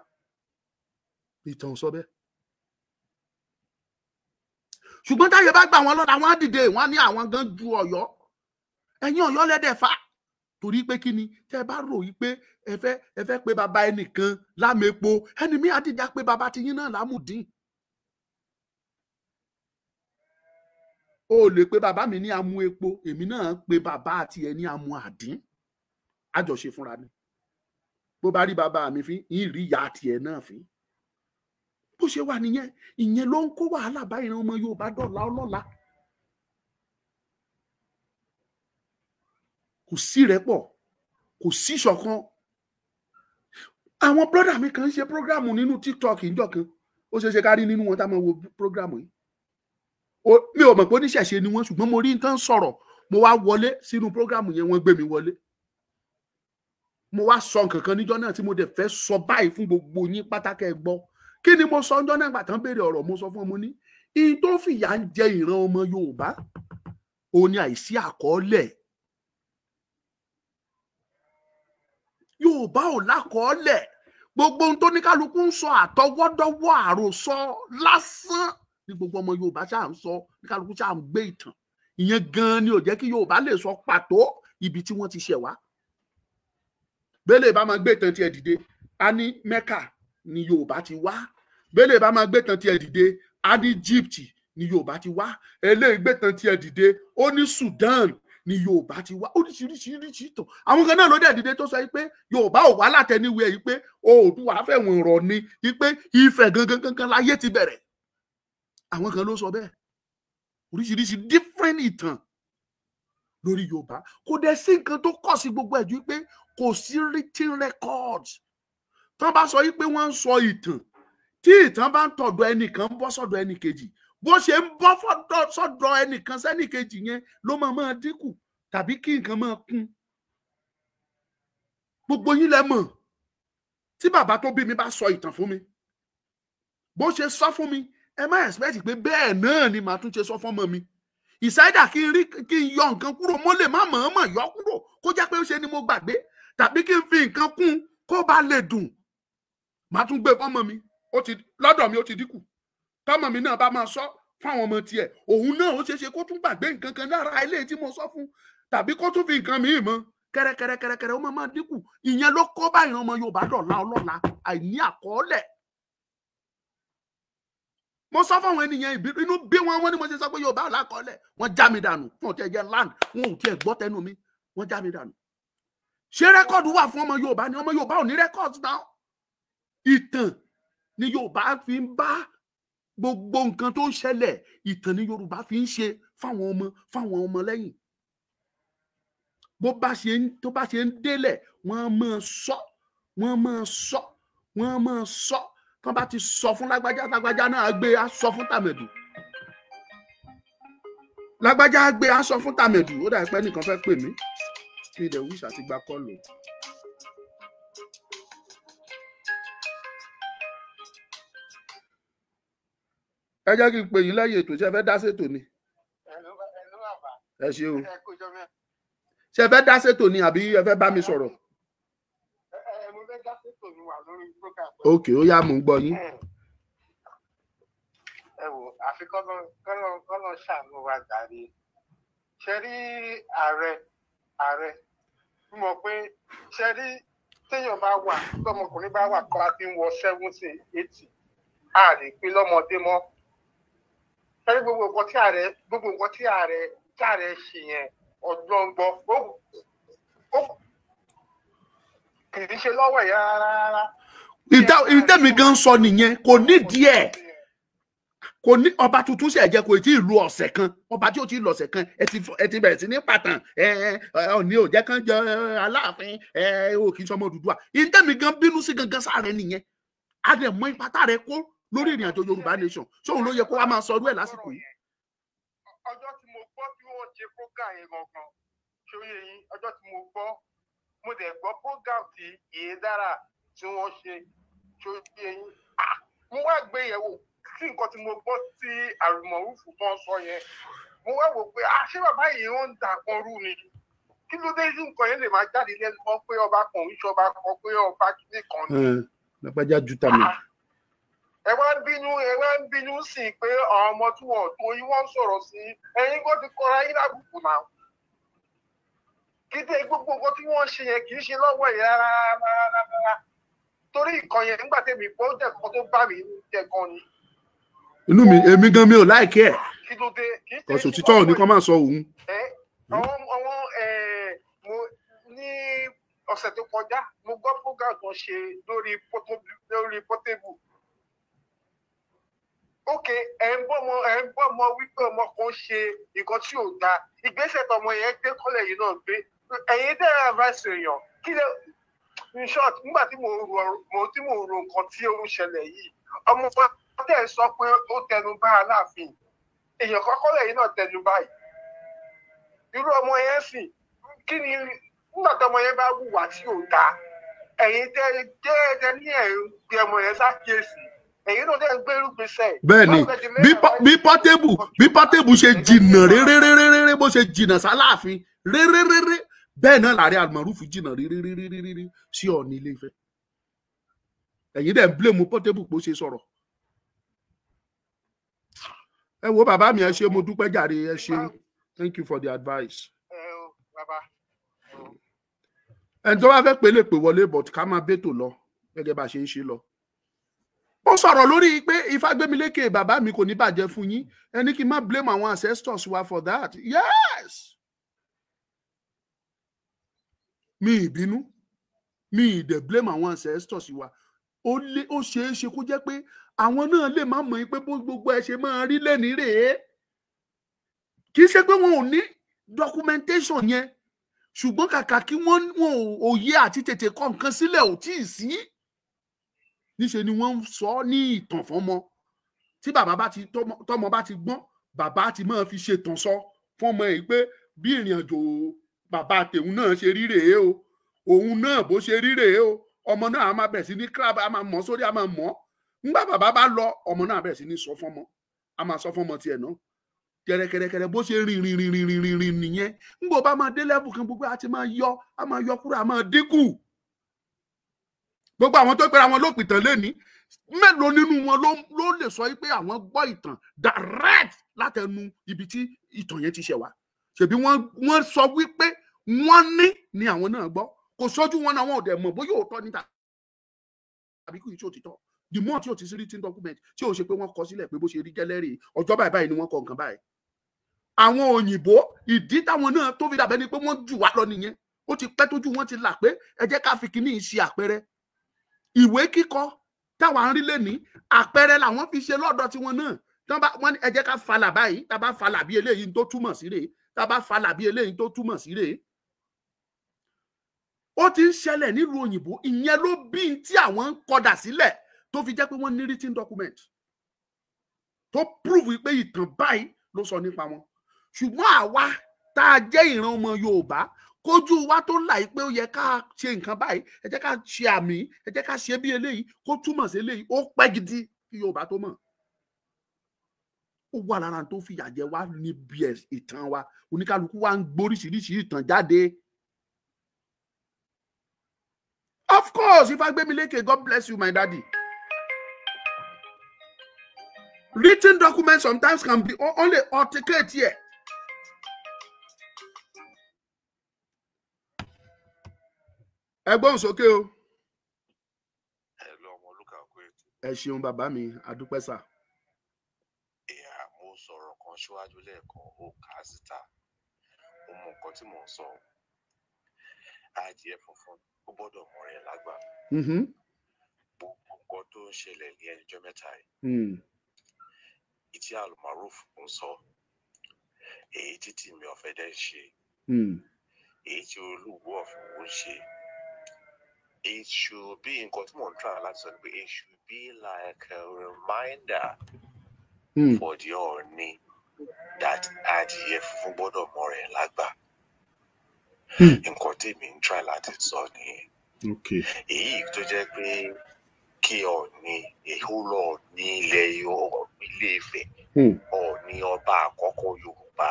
Ìtàn ò sọ bẹ́ẹ̀. Ṣùgbọ́n táyé bá gbà wọn lọ́la, wọn á dìde, wọn á ní àwọn gan ju Ọ̀yọ́. Ẹ̀yin Ọ̀yọ́ lẹ́dẹ̀ fa. Torí pé kí ni, tẹ́ ẹ bá rò yí pé ẹ fẹ́ pé bàbá ẹnìkan lámẹ́po, ẹni mi á dìde pé bàbá tiyín náà lámùdín. O lè pe bàbá mi ní amú epo, èmi náà pe bàbá àti ẹ ní amú àdín. Àjọṣe fúnra ni. Bó bá rí bàbá mi fín, yín rí ìyá tiẹ̀ náà fín. Bó ṣe wà nìyẹn, ìyẹn ló ń kó wàhálà bá ìran ọmọ Yorùbá dọ̀la ọlọ́la. Kò sí ìrẹ́pọ̀, kò sí ìṣọ̀kan. Àwọn brọ́dà mi kan ń ṣe prógrámù nínú TikTok níjọ́ kan. Ó ṣeé ṣe ká rí nínú wọn tá máa wo prógrámù yìí. Mi ò mọ̀ pé oníṣẹ̀ṣe ni wọ́n, ṣùgbọ́n mo rí nǹkan sọ̀rọ̀, mo wá wọlé sínú prógrámù yẹn, wọ́n gbé mi wọlé. Mo wá sọ nǹkan kan níjọ́ náà tí mo dẹ̀ fẹ́ sọ báyìí fún gbogbo yín pátákẹ́ ẹ gbọ́. Kí ni mo sọ níjọ́ náà gbà tán béèrè ọ̀rọ̀? Mo sọ fún ọmọ ní ìyìn tó fìyà ń jẹ ìran ọmọ Yorùbá òun ni àìsí àkọọ́lẹ̀. Yorùbá ò lákọọ́lẹ̀. Gbogbo ohun tó ní kálukú ń sọ àtọwọ́dọ́wọ́ àròsọ lásán ní gbogbo ọmọ Yorùbá ṣáà ń sọ, ní kálukú ṣáà ń gbé ìtàn. Ìyẹn gan-an ni ò jẹ́ kí Yorùbá lè sọ pàtó ibi tí wọ́n ti ṣẹ̀ wá. Bẹ́lẹ̀ bá máa gbé ìtàn tiẹ̀ dìde, a ní Mẹ́kà ni Yorùbá ti wá. Bẹ́lẹ̀ bá máa gbé ìtàn tiẹ̀ dìde, a ní Egypt ni Yorùbá ti wá. Eléyìí gbé ìtàn tiẹ̀ dìde, ó ní Sudan ni Yorùbá ti wá. Oríṣiríṣiríṣi ìtàn. Àwọn kan náà ló dẹ̀ dìde tó sọ pé Yorùbá ò wá látẹniwé yìí, pé Oòduà fẹ̀wọ̀n rọ̀ ni, pé Ifẹ̀ gangan gangan láyé ti bẹ̀rẹ̀. Àwọn kan ló sọ bẹ́ẹ̀. Oríṣiríṣi different ìtàn lórí Yorùbá. Kò dẹ̀ sí nǹkan tó kọ̀ sí gbogbo ẹ̀ ju pé kò sí written records. Tán bá sọ yìí pé wọ́n ń sọ ìtàn, tí ìtàn bá ń tọ̀dọ̀ ẹnìkan ń bọ́ sọ́dọ̀ ẹnìkejì, bó ṣe ń bọ́ sọ́dọ̀ ẹnìkan sẹ́nìkejì yẹn ló máa máa dínkù tàbí kí nǹkan máa kún. Gbogbo yín lẹ mọ̀, tí bàbá tó bí mi bá sọ ìtàn fún mi, bó ṣe sọ fún mi, ẹ má expect pé bẹ́ẹ̀ náà ni màá tún ṣe sọ fọ́mọ mi. Ìsáídà kí n rí kí n yọ nǹkan kúrò, mo lè má mọ̀ọ́mọ̀ yọ kúrò kó jẹ́ pé ó ṣe ni mo gbàgbé, tàbí kí n fi nǹkan kún kó bá lè dùn, màá tún gbé fọ́mọ mi. Ó ti lọ́dọ̀ mi, ó ti dínkù. Tọ́mọ mi náà bá máa sọ fáwọn ọmọ tiẹ̀, òun náà ó ṣeéṣe kó tún gbàgbé nǹkan kan lára ilé tí mo sọ fún, tàbí kó tún fi nǹkan míì mọ́. Kẹ́rẹ́kẹ́rẹ́kẹ́rẹ́ ó máa máa dínkù. Ìyẹn ló kó bá ìran ọmọ Yorùbá dọ̀la ọlọ́la, àìní àkọọ́lẹ̀. Mo sọ fáwọn ènìyàn inú bí wọn, wọn ni mo ṣe sọ pé Yorùbá ò lákọọ́lẹ̀. Wọ́n já mi dànù, wọn ò tiẹ̀ jẹ́ land, wọn ò tiẹ̀ gbọ́ tẹnu mi, wọ́n já mi dànù. Ṣé rẹ́kọ̀dù wà fún ọmọ Yorùbá ni? Ọmọ Yorùbá ò ní rẹ́kọ̀dù náà. Ìtàn ni Yorùbá fi ń bá gbogbo nǹkan tó ń ṣẹlẹ̀, ìtàn ni Yorùbá fi ń ṣe fáwọn ọmọ, fáwọn ọmọ lẹ́yìn. Bó bá ṣe ń, tó bá ṣe ń délẹ̀, wọ́n máa sọ, wọ́n máa sọ, wọ́n máa sọ. Tán bá ti sọ fún lágbájá, lágbájá náà gbé á sọ fún tàmẹ̀dù. Lágbájá gbé á sọ fún tàmẹ̀dù. Ó dà pé nìkan fẹ́ pè mí. Kí ni wíṣ àti gba kọ́ọ̀lù. Ẹ jẹ́ kí n pè yín lẹ́yìn ètò. Ṣé ẹ fẹ́ dá sétò ni? Ẹ ṣeun. Ṣé ẹ fẹ́ dá sétò ni àbí ẹ fẹ́ bá mi sọ̀rọ̀? Ok, ó yá, mò ń gbọ́ yín. Ẹ wò, àfi kọ́lọ́ ṣàánú wa jàre. Ṣe rí ààrẹ, mo mọ̀ pé ṣe rí téèyàn bá wà, tọmọkùnrin bá wà kọ́ a ti ń wọ 70, 80, a lè pé lọ́mọdé mọ́. Ṣe rí gbogbo nǹkan tí ààrẹ ṣe yẹn, ọgbọ́n gbọ́, ó kì í ṣe lọ́wọ́ ẹ̀ rárá. Ìtẹ́mi gan sọ nìyẹn, kò ní díẹ̀, kò ní ọba tuntun ṣe jẹ́, kò tí ì lu ọ̀sẹ̀ kan, ọba tí ó ti lu ọ̀sẹ̀ kan, ẹ ti bẹ̀rẹ̀ sí ní pàtàn, Ọọ̀ni ò jẹ́ kán jẹ Aláàfin, ò kì í sọmọ Odùduwà. Ìtẹ́mi gan bínú sí gangan sáré nìyẹn. A dẹ̀ mọ ipa tá rẹ kó lórí ìrìn àjò Yorùbá nation, sóun ló yẹ kó wá máa sọ ọdún ẹ̀ lásìkò yìí. Ọjọ́ tí mo gbọ́ tí wọ́n ṣe program yẹn gangan, ṣóyè yín, ọjọ́ tí mo gbọ́ Mo dẹ̀ gbọ́ program tí Ìyédára tí wọ́n ṣe tó yé yín. Mo wá gbé yẹ̀wò sí nǹkan tí mo gbọ́ tí Àlùmọ̀rúfù tó ń sọ yẹn. Mo wá wò pé ṣé bàbá yìí ó ń dà kan rú ni? Kí ló dé tí nǹkan yẹn lè máa jáde lẹ́nu wọn pé ọba kan ń ṣọba kan pé ọba kìíní kan ni? Lápájá ju tàmí. Ẹ wá ń bínú sí i pé àwọn ọmọ tí wọn tó yín wọ́n ń sọ̀rọ̀ sí ẹ̀yin kó ti kọra yín lábùkù náà. Kídé gbogbo nǹkan tí wọ́n ṣe yẹn kì í ṣe lọ́wọ́ yìí rárá rárá. Torí nǹkan yẹn nígbà tẹ̀mí gbọ́ ó jẹ́ nǹkan tó bá mi jẹ gan ni. Inú mi èmi gan mi ò láìkí ẹ̀. Kí ló dé? Kì í ṣe kọ̀sọ̀ títọ́ ò ní kọ́ máa sọ òun. Àwọn mo ní ọ̀sẹ̀ tó kọjá mo gbọ́ program kan ṣe lórí Portable. Ok, ẹ̀ ń bọ́mọ wípé ọmọ kan ṣe nǹkan tí ò dáa. Ìgbésẹ̀ tọmọ yẹn gbé kọ́lẹ̀ yìí náà gbé. Ẹ̀yin dẹ́rẹ́ advice èèyàn kí lè in short nígbà tí mo ro nǹkan tí ó ń ṣẹlẹ̀ yìí, ọmọ tẹ̀ sọ pé ó tẹnu bá Aláàfin. Èèyàn kọ́kọ́ lẹ́yìn náà tẹnu báyìí. Irú ọmọ yẹn sì kí ni nígbà tí ọmọ yẹn bá hùwà tí ò dáa, ẹ̀yin tẹ́ ní ẹ̀ ń gbé ọmọ yẹn ṣàkíyèsí. Ẹ̀yin náà dẹ́ ń gbé irúgbésẹ̀. Bẹ́ẹ̀ni, bí Portable ṣe jìnnà réréréréré bó ṣe jìnnà sáláàfin réréréré bẹ́ẹ̀ náà láàrin Àlùmọ̀rúfù jìnnà réréréréré sí Ọọ̀ni Ilé Ifẹ̀. Ẹ̀yin dẹ̀ ń blame Portable bó ṣe sọ̀rọ̀. Ẹ wo bàbá mi, ẹ ṣé, mo dúpẹ́ jàre, ẹ ṣé, thank you for the advice. Ẹni tó bá fẹ́ pè lè pè wọlé, but ká máa bẹ́tò lọ gẹ́gẹ́ bá a ṣe ń ṣe lọ. Ó sọ̀rọ̀ lórí pé Ifágbémilékè bàbá mi kò ní bàjẹ́ fún yín, ẹni kí n má blame àwọn ancestors wa for that. Yes, mi ìbínú, mi ìdẹ̀ blame àwọn ancestors wa. Ó ṣeé ṣe kó jẹ́ pé àwọn náà lè má mọ̀ pé gbogbo ẹ ṣe máa rí lẹ́ni rèé. Kì í ṣe pé wọn ò ní documentation yẹn, ṣùgbọ́n kàkà kí wọ́n òye àti tètè kọ nǹkan sílẹ̀ ò tíì sí. Níṣe ni wọ́n ń sọ ní ìtàn fọ́mọ. Tí bàbá bá ti tọ́mọ bá ti gbọ́n, bàbá ti máa fi ṣètàn sọ fọ́mọ ẹ̀ pé bí ìrìn àjò bàbá tèun náà ṣe rí rèé o, òun náà bó ṣe rí rèé o. Ọmọ náà á máa bẹ̀rẹ̀ sí ní crab, á máa mọ̀ sórí, á máa mọ̀. Nígbà bàbá bá lọ, ọmọ náà bẹ̀rẹ̀ sí ní sọ fọ́mọ, á máa sọ fọ́mọ tiẹ̀ náà kẹrẹkẹrẹkẹrẹ bó ṣe rìn rìn rìn rìn rìn rìn nìyẹn. Nígbà bá máa dé level kan, gbogbo á ti máa yọ, á máa yọ kúrò, á máa dínkù. Gbogbo àwọn tó pera wọn lópìtàn lẹ́ni, mélòó nínú wọn ló lè sọ pé àwọn gbọ́ ìtàn direct látẹnu ibi tí ìtàn yẹn ti ṣẹ̀ wá? Ṣèbí wọ́n sọ wípé wọ́n ní àwọn náà gbọ́, kò sójú wọn náà, wọn ò dẹ̀ mọ̀ bóyá òótọ́ níta tàbí kì í ṣe òtítọ́. The more tí o ti sí written document tí o ṣe pé wọ́n kọ sílẹ̀ pé bó ṣe rí gẹ́lẹ́rì ọjọ́ báyìí báyìí ni wọ́n kọ nǹkan báyìí. Àwọn òyìnbó ìdí táwọn náà tó fi dàbẹ́ ni pé wọ́n jù wá lọ nìyẹn. Ó ti pẹ́ tójú wọn ti là pé ẹ jẹ́ ká fi kíní ṣe àpẹẹrẹ. Ìwé kíkọ táwọn ń rí lẹ́ni àpẹẹrẹ làwọn fi ṣe lọ́dọ̀ tiwọn náà. Wọ́n ní ẹ jẹ́ ká falà báyìí, tá a bá falà bí eléyìí tó túmọ̀ sí rèé, tá a bá falà bí eléyìí tó túmọ̀ sí rèé. Ó ti ń ṣẹlẹ̀ nílùú òyìnbó, ìyẹn ló bí tí àwọn ń kọdà sílẹ̀ tó fi jẹ́ pé wọ́n ní written document tó prove pé ìtàn báyìí ló sọ nípa wọn. Ṣùgbọ́n àwa tá a jẹ́ ìran ọmọ Yorùbá, kójú wa tó là yìí pé ó yẹ ká ṣe nǹkan báyìí, ẹ jẹ́ ká ṣe àmì, ẹ jẹ́ ká ṣe bí eléyìí kó túmọ̀ sí eléyìí, ó pẹ́ gidi kí Yorùbá tó mọ̀. Ó wà lára tó fìyà jẹ wá níbi ìtàn wa. Oníkálukú wa ń gbóríṣiríṣi ìtàn jáde. Of course, Ifágbémilékè, God bless you, my daddy. Written documents sometimes can be only authenticate here. Ẹ gbóhùn sókè o. Hello, Ọmọlúkà, kú ètò. Ẹ ṣeun bàbá mi, àdúpẹ́ sà. Ìyá, mo sọ̀rọ̀ kan síwájú lẹ́ẹ̀kan, ó kà á síta. Mo mọ nǹkan tí mò ń sọ. Adìẹ funfun ó gbọ́dọ̀ mọ rẹ̀ lágbà. Gbogbo nǹkan tó ń ṣẹlẹ̀ ní ẹnìjọ́ mẹ́ta yìí. Ìtí Almaroof ń sọ, èyí tí Tìmí Ọ̀fẹ́dẹ́ ń ṣe, èyí tí Olúwo ọ̀fìwò ń ṣe. It should be nǹkan tí mò ń try láti sọ ni pé it should be like a reminder for the Ọọ̀ni that adìyẹ funfun gbọ́dọ̀ mọ rẹ̀ lágbà. Nǹkan tèmi ń try láti sọ nìyẹn. Èyí tó jẹ́ pé kí Ọọ̀ni ìhólò Ọọ̀ni ilẹ̀ Ilé Ifẹ̀, Ọọ̀ni ọba àkọ́kọ́ Yorùbá,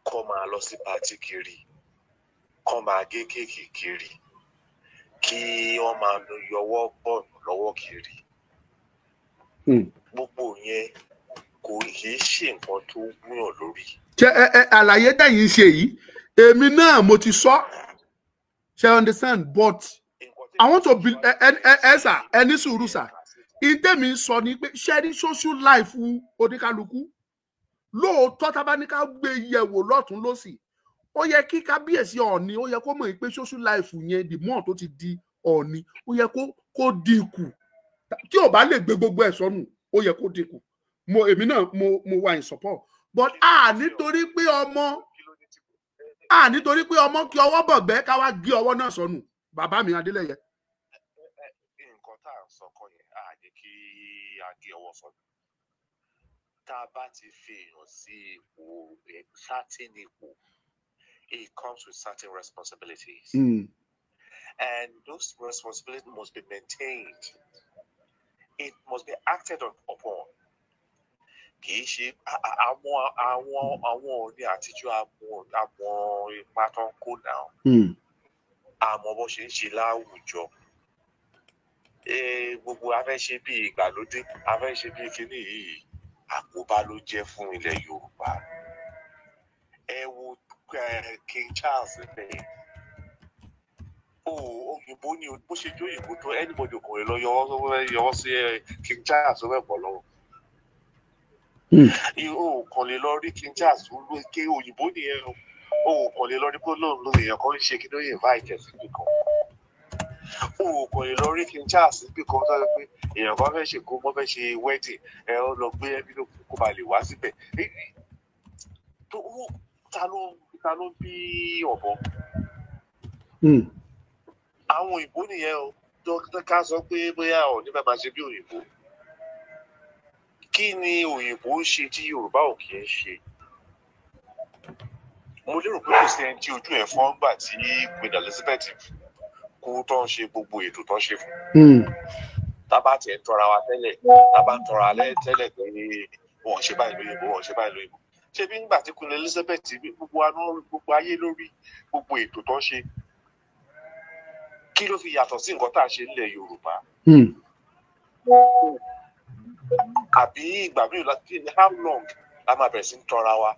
kó máa lọ sí party kiri, kó máa gé cake kiri, kí wọ́n máa yọwọ́ bọ̀nù lọ́wọ́ kiri, gbogbo yẹn kò kì í ṣe nǹkan tó gbúyàn lórí. Ṣe ẹ àlàyé tẹ̀yin ṣe yìí, èmi náà mo ti sọ, ṣe understand? But I want to be ẹ ẹ ẹ sà, ẹ ní sùúrù sà. Ìtẹ̀mí sọ ni pé ṣe ní social life oníkálukú lóòótọ́, tá a bá ní ká gbé yẹ̀wò lọ́tún lọ́sì, ó yẹ kí kábíyèsí Ọọ̀ni, ó yẹ kó mọ̀ pé social life yẹn, the more tó ti di Ọọ̀ni, ó yẹ kó dínkù. Tí ò bá lè gbé gbogbo ẹ̀ sọnù, ó yẹ kó dínkù. Mo èmi náà mo wà in support, but a nítorí pé ọmọ a nítorí pé ọmọ kí ọwọ́ bọ̀gbẹ́, ká wá gé ọwọ́ náà sọnù, bàbá mi Adélẹ́yẹ. Nǹkan tá à ń sọ kọ́ yẹn, á jẹ́ kí a gé ọwọ́ sọnù. Tá a bá ti fi èèyàn sí ipò, certain ipò, it comes with certain responsibilities. And those responsibilities must be maintained. It must be acted upon. Kì í ṣe àwọn Ọọ̀ni àtijọ́, àwọn ipa tó ń kó náà, àmọ́ bó ṣe ń ṣe láwùjọ. Gbogbo a fẹ́ ṣe bíi ìgbàlódé, a fẹ́ ṣe bíi kíní yìí, àkóbá ló jẹ́ fún ilẹ̀ Yorùbá. Ẹ wo King Charles bẹ́ẹ̀ o, òyìnbó ni. Bó ṣe jó òyìnbó tó, anybody kò lè lọ yọwọ́ sí King Charles ó fẹ́ bọ̀ lọ́wọ́. O kàn lè lọ rí King Charles ké òyìnbó nìyẹn o. O kàn lè lọ rí pé lóun ló èèyàn kan ń ṣe kí ló invite ẹ̀ síbi kan. O kàn lè lọ rí King Charles síbi kan tó yẹ pé èèyàn kan fẹ́ ṣe kó mọ́, fẹ́ ṣe wedding, ẹ ó lọ gbé ẹbí ló kó ba lè wá síbẹ̀. Tó ta ló bí ọ̀bọ? Àwọn òyìnbó nìyẹn o. Dókítà ká sọ pé bóyá Ọọ̀ni fẹ́ máa ṣe bí òyìnbó. Kí ni òyìnbó ń ṣe tí Yorùbá ò kì í ṣe? Mo lérò pé kò sí ẹni tí ojú ẹ̀ fọ́ ńgbà tí Queen Elizabeth kú, tó ń ṣe gbogbo ètò tó ń ṣe fún. Tá bá tiẹ̀ ń tọra wa tẹ́lẹ̀, tá bá ń tọra alẹ́ tẹ́lẹ̀ pé wọ́n ṣe báyìí lóyìnbó, wọ́n ṣe báyìí lóyìnbó, ṣé bí ńgbà tí Queen Elizabeth, gbogbo aná, gbogbo ayé lórí gbogbo ètò tó ń ṣe, kí ló fi yàtọ̀ sí nǹkan tá a ṣe nílẹ̀ Yorùbá? Àbí ìgbà míì láti how long la máa bẹ̀rẹ̀ sí ń tọra wa?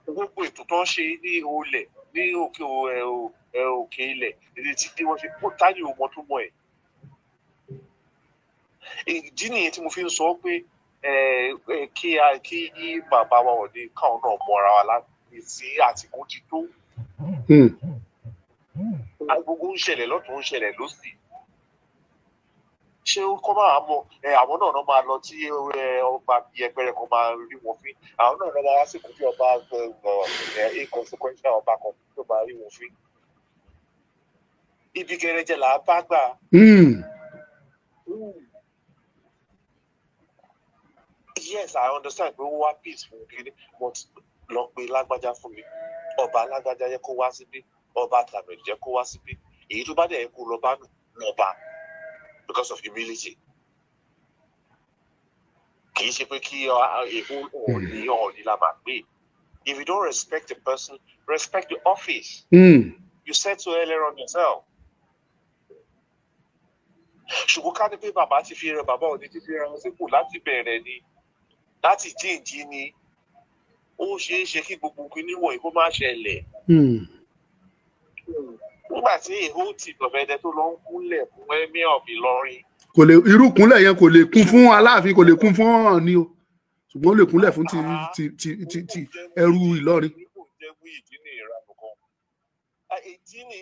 Gbogbo ètò tó ń ṣe ní olẹ̀ ní òkè òkè ilẹ̀ èdè tí wọ́n ṣe kó táyé ọmọ tó mọ̀ ẹ̀. Ìdí nìyẹn tí mo fi ń sọ pé kí bàbá wa Ọọ̀ni káwọn náà mọra wa láti sí àsìkò ti tó. Gbogbo ń ṣẹlẹ̀ lọ́tún, ń ṣẹlẹ̀ lọ́sì, ṣé kọ́ máa mọ àwọn náà máa lọ tí ọba yẹpẹrẹ kan máa rí wọn fín, àwọn náà máa wá síkú tí ọba inconsequential ọba kan tó máa rí wọn fín. Ibi gẹrẹjẹ là á bá gbà. Yes, I understand pé ó wá peace fún kiri, but lọ pé lágbájá fún mi, ọba lágbájá yẹ kó wá síbí, ọba tàbí jẹ́ kó wá síbí, èyí tó bá dẹ̀ kó lọ bá nù lọ bá because of humility. Kì í ṣe pé kí èkó Ọọ̀ni, Ọọ̀ni la máa gbé. If you don't respect the person, respect the office. You said so earlier on yourself. Ṣùgbọ́n ká ní pé bàbá ti fi rẹ, bàbá Ọọ̀ni ti fi rẹ wọn sípò láti bẹ̀rẹ̀ ni, láti jíǹjí ni, ó ṣeé ṣe kí gbogbo kinní wọ̀nyí kó má ṣẹlẹ̀. Nígbà tí èhó ti bọ̀bẹ̀dẹ tó lọ ń kúnlẹ̀ fún Emir of Ìlọrin. Kò lè irú kúnlẹ̀ yẹn, kò lè kún fún Aláàfin, kò lè kún fún Ọọ̀ni o, ṣùgbọ́n ó lè kúnlẹ̀ fún ti ẹrú Ìlọrin. Ìdí ní ìranù kan, ìdí ní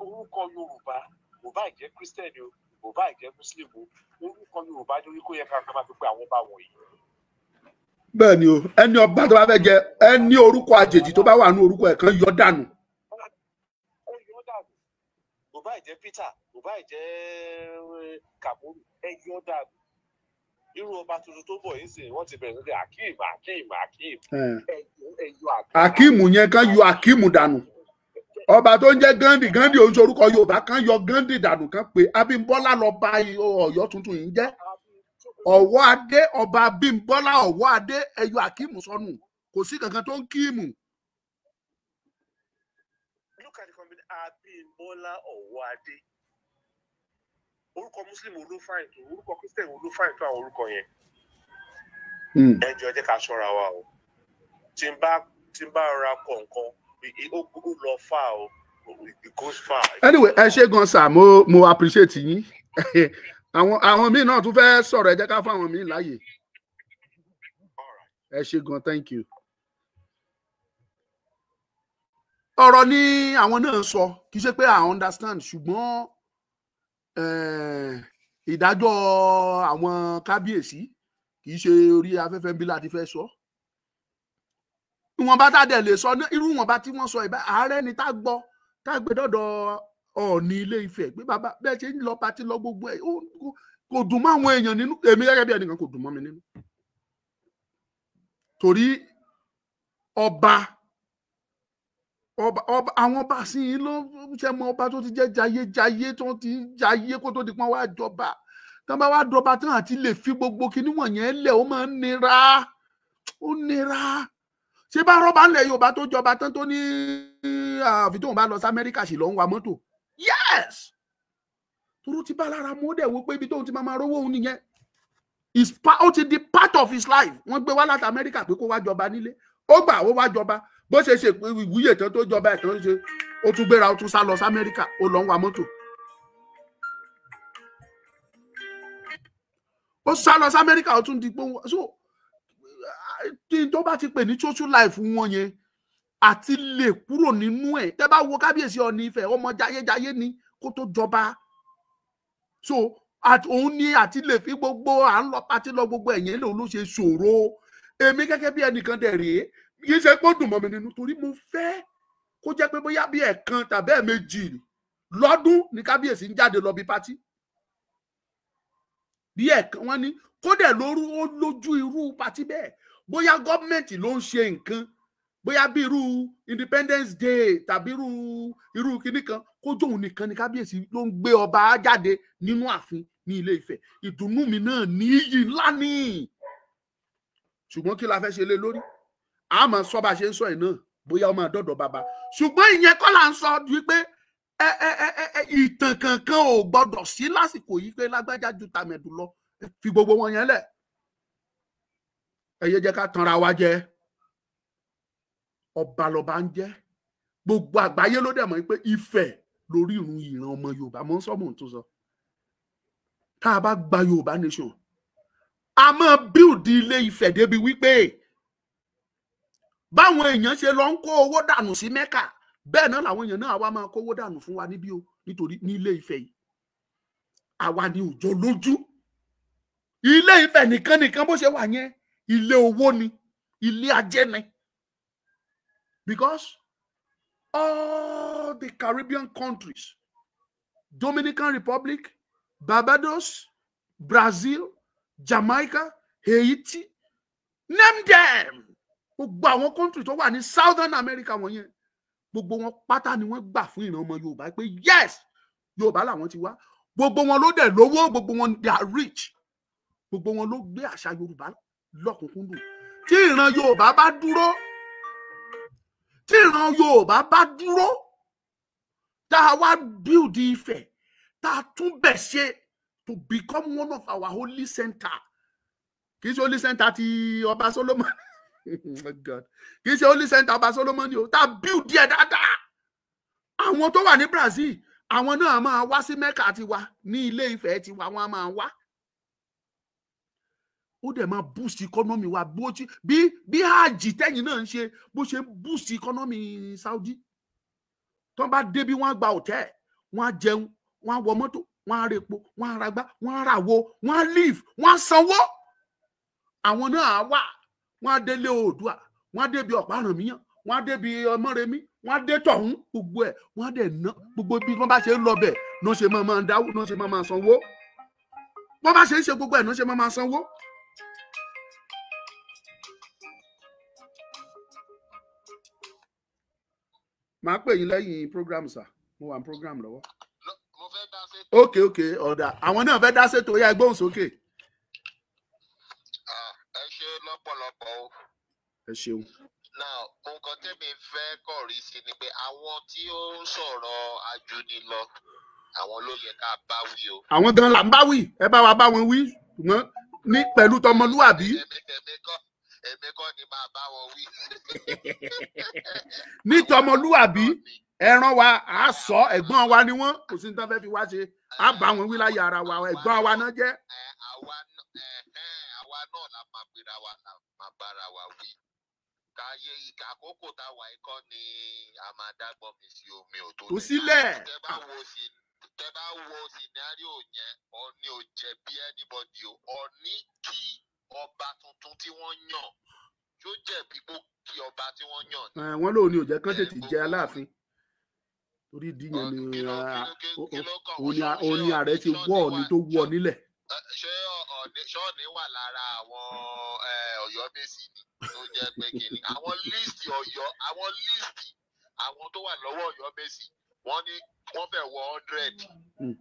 orúkọ Yorùbá, kò bá jẹ́ Christian o, kò bá jẹ́ Muslim o, orúkọ Yorùbá ní orí kó yẹ ká máa fi pé àwọn ọba wọ̀nyí. Bẹ́ẹ̀ ni o, ẹni ọba tó bá fẹ́ jẹ ẹni orúkọ àjèjì tó bá wà ní orúkọ ẹ̀ kan, yọ dànù. Ó yọ dànù. Kò bá jẹ́ Peter, kò bá jẹ́ Kàmúrù, ẹ yọ dànù. Irú ọba tuntun tó bọ̀ yìí sì, wọ́n ti bẹ̀rẹ̀ sí Akeem, Akeem, Akeem. Ẹyọ. Akeem yẹn, kan yọ Akeem dànù. Ọba tó ń jẹ́ Gandhi, Gandhi ò ń sorúkọ Yorùbá. Kan yọ Gandhi dànù, kan pé Abímbọ́lá lọ bá Ọ̀yọ́ tuntun yìí ń jẹ́ Ọ̀wọ́ Adé, Ọba Abímbọ́lá Ọ̀wọ́ Adé. Ẹyọ Akeem sọnù, kò sí kankan tó ń kíìmù. Look at the company, Abímbọ́lá Ọ̀wọ́ Adé. Orúkọ Muslim wo ló fine tó? Orúkọ Christian wo ló fine tó àwọn orúkọ yẹn? Ẹ jọ̀ọ́, ẹ jẹ́ ká ṣọ́ra wa o. Tí n bá rọra kọ nǹkan, ó lọ fà o, it goes far. Anyway, ẹ ṣé gan sir, mo appreciate yín. Àwọn míì náà tún fẹ́ sọ̀rọ̀, ẹ jẹ́ ká fún àwọn míì láàyè. Ẹ ṣé gan, thank you. Ọ̀rọ̀ ni àwọn náà sọ, kì í ṣe pé I understand, ṣùgbọ́n ìdájọ́ àwọn kábíyèsí, kì í ṣe orí afẹ́fẹ́ ń bí láti fẹ́ sọ. Ìwọ̀nba tá a dẹ̀ lè sọ ní irú ìwọ̀nba tí wọ́n sọ ìbá ààrẹ ni tá a gbọ́, tá a gbé dọ́dọ̀ Ọọ̀ni Ilé Ifẹ̀ pé bàbá, bẹ́ẹ̀ ṣe ń lọ party lọ gbogbo ẹ̀, kò dùn mọ́ àwọn èèyàn nínú. Èmi gẹ́gẹ́ bí ẹnìkan, kò dùn mọ́ mi nínú, torí ọba àwọn ọba sí i ló ṣe mọ ọba tó ti jẹ́ jayé jayé, tó ti jayé kó tó di pọ́n wá jọba. Tán bá wá dọba tán, àti lè fi gbogbo kinní wọ̀nyẹn lẹ̀, ó máa ń nira, ó nira. Ṣé bá rọ́bà ńlẹ̀ Yorùbá tó jọba tán, tó ní àfi tóun bá lọ sí Amẹ́ríkà sì lọ ń wa mọ́tò? Yes, toró ti bá lára mú, ó dẹ̀ wo pé ibi tóun ti máa rówó òun nìyẹn. Ó ti di part of his life. Wọ́n gbé wá láti Amẹ́ríkà pé kó wá jọba nílé, ó gbà, ó wá jọba. Bó ṣe ṣe ìwúyè tán tó jọba ẹ̀ tán, ṣe ó tún gbéra, ó tún sá lọ sí Amẹ́ríkà, ó lọ ń wa mọ́tò. Ó sá lọ sí Amẹ́ríkà, ó tún di pé, so tí tó bá ti pè ní social life wọn yẹn, àti lè kúrò nínú ẹ̀. Tẹ́ bá wo kábíyèsí Ọọ̀ni Ifẹ̀, ọmọ jayéjayé ni kó tó jọba. So òun ni àti lè fi gbogbo à ń lọ party lọ gbogbo ẹ̀yẹn lòun ló ṣe ṣòro. Èmi gẹ́gẹ́ bí ẹnìkan dẹ̀ rèé, kì í ṣe pé ó dùn mọ́ mi nínú, torí mo fẹ́ kó jẹ́ pé bóyá bí ẹ̀ẹ̀kan tàbí ẹ̀ẹ̀mejì lọ́dún ní kábíyèsí ń jáde lọ bí party, bí ẹ̀ẹ̀kan wọ́n ní kódẹ̀ lóru, ó lójú irú party bẹ́ẹ̀, bóyá gọ́ọ̀mẹ̀ntì ló ń ṣe nǹkan, bóyá bí irú Independence Day tàbí irú kinní kan, kójú òun nìkan ni kábíyèsí ló ń gbé ọba jáde nínú ààfin ní Ilé Ifẹ̀. Ìdùnnú mi náà ní iyì ńlá ní. Ṣùgbọ́n kí la fẹ́ ṣe lé lórí? Àmọ́ sọ bá ṣe ń sọ ẹ̀ náà, bóyá ó máa dọ̀dọ̀ bàbá, ṣùgbọ́n ìyẹn kọ́ là ń sọ wípé ẹ ẹ ẹ ẹ ìtàn kankan ò gbọdọ̀ sí lásìkò yìí pé lágbájá ju tàmẹ̀dù lọ. Fi gbogbo wọn yẹn lẹ̀, ẹ yé jẹ́ ká tanra wa jẹ. Ọba lọba ń jẹ́. Gbogbo àgbáyé ló dẹ̀ mọ̀ pé Ifẹ̀ lórí ìrun ìran ọmọ Yorùbá. Mọ̀ ń sọ, mò ń tún sọ, tá a bá gba Yorùbá nation, a máa build Ilé Ifẹ̀ débi wípé báwọn èèyàn ṣe lọ ń kó owó dànù sí Mẹ́kà, bẹ́ẹ̀ náà làwọn èèyàn náà wá máa kówó dànù fún wa níbí o. Nítorí ní Ilé Ifẹ̀ yìí, àwa ni òjò lójú. Ilé Ifẹ̀ nìkan nìkan bó ṣe wà yẹn, ilé owó ni, ilé ajé ni, because all the Caribbean countries, Dominican Republic, Barbados, Brazil, Jamaica, Haiti, name them, gbogbo àwọn country tó wà ní Southern America wọ̀nyẹn, gbogbo wọn pátá ni wọ́n gbà fún ìran ọmọ Yorùbá pé yes, Yorùbá làwọn ti wá. Gbogbo wọn ló dẹ̀ lówó, gbogbo wọn, they are rich. Gbogbo wọn ló gbé àṣà Yorùbá lọ́kùnkúndùn. Tí ìran Yorùbá bá dúró, tí ìran Yorùbá bá dúró, tá a wá build Ifẹ̀, tá a tún bẹ̀ ṣe to become one of our holy center, kì í ṣe holy center ti Ọba Solomon, oh God, kì í ṣe holy center Ọba Solomon ni o, tá a build díẹ̀ dáadáa, àwọn tó wà ní Brazil, àwọn náà máa wá sí Mecca tiwa ní Ilé Ifẹ̀ tiwa, wọn á máa wá. Ó dẹ̀ máa boost economy wa, bó ti bí hajj tẹ́yìn náà ń ṣe, bó ṣe ń boost economy Saudi. Tó bá dé bí, wọ́n á gba hotel, wọ́n á jẹun, wọ́n á wọ mọ́tò, wọ́n á repo, wọ́n á ragbá, wọ́n á ràwo, wọ́n á live, wọ́n á sanwó. Àwọn náà á wà, wọ́n á délé Oòdùà, wọ́n á débi Ọ̀pá-Ọ̀rànmíyàn, wọ́n á débi Ọmọ́remí, wọ́n á dé tọ̀hún, gbogbo ẹ̀ wọ́n á dẹ̀ ná. Gbogbo bí wọ́n bá ṣe ń lọ bẹ̀ náà ṣe máa dáwó náà, ṣe máa sanwó. Wọ́n bá ṣe ń ṣe gbogbo ẹ̀ náà ṣe máa sanwó. Màá pè yín lẹ́yìn program sir, mo wà ní program lọ́wọ́. Mo fẹ́ dá sí. Ok, ọ̀dà àwọn náà fẹ́ dá sétò, yá gbóhùn sókè. Ẹ ṣe lọ́pọ̀lọpọ̀ o. Ẹ ṣeun. Now, nǹkan tẹ́mi fẹ́ kọ̀rí sí ni pé àwọn tí ó ń sọ̀rọ̀ ajúnilọ, àwọn ló yẹ ká bá wí o. Àwọn gan la ń bá wí, ẹ bá wa bá wọn wí, ṣùgbọ́n ní pẹ̀lú tọmọlúwàbí. Èmi kọ́ ni máa bá wọn wí. Ní tọmọlúwàbí, ẹran wa á sọ, ẹ̀gbọ́n wa ni wọ́n, kò sí ní tán fẹ́ fi wá ṣe, á bá wọn wí láyé ara wa, ẹ̀gbọ́n wa náà jẹ́. Àwa náà la máa pera wa, la máa bára wa wí. Káyé ìkà àkókò táwa ikọ́ ni a máa dágbọ́n mi sí omi ò tó. Kò sílẹ̀. Tẹ́ bá wo scenario yẹn, Ọọ̀ni ò jẹ̀bi anybody o. Ọọ̀ni kí ọba tuntun tí wọ́n yàn, yóò jẹ̀bi kó kí ọba tí wọ́n yàn. Wọ́n lóun ni ò jẹ́ kán tètè jẹ Aláàfin, torí ìdí yẹn ni òun ni ààrẹ ti wọ́ Ọọ̀ni tó wọ́ nílẹ̀. Ṣé Ọọ̀ni wà lára àwọn Ọ̀yọ́mèsì ni tó jẹ́ pé kìíní àwọn líìsì Ọ̀yọ́, àwọn líìsì àwọn tó wà lọ́wọ́ Ọ̀yọ́mèsì, wọ́n ní wọ́n fẹ́ wọ 100.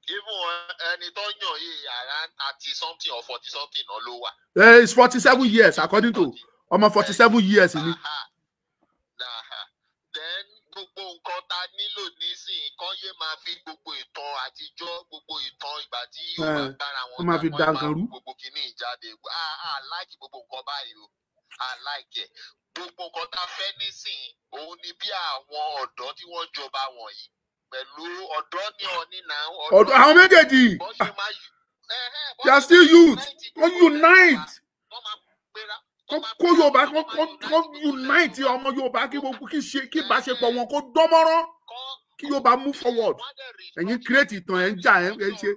Even ẹni tó yàn yìí around 30 something or 40 something náà ló wà. It's 47 years according to ọmọ 47 years ni. Then gbogbo nǹkan ta nílò nísìnyí, kán yé máa fi gbogbo ìtàn àtijọ́, gbogbo ìtàn ìgbà tí yóò máa bára wọn máa fi dá nǹkan rú. Gbogbo kìíní ìjáde, a like gbogbo nǹkan báyìí o, a like ẹ̀. Gbogbo nǹkan ta fẹ́ nísìnyí òun ni bí àwọn ọ̀dọ́ tí wọ́n jọba wọ̀nyí pẹ̀lú ọ̀dọ́ ní Ọọ̀ni náà. Ọ̀dọ́ àwọn méjèèjì, they are still youth, wọ́n unite kó Yorùbá, kó unite ọmọ Yorùbá, kí gbogbo kí ṣe kí ìbáṣepọ̀ wọn kó dánmọ́rán, kí Yorùbá move forward. Ẹ̀yin create ìtàn, ẹ̀ ń jà, ẹ̀ ń ṣe.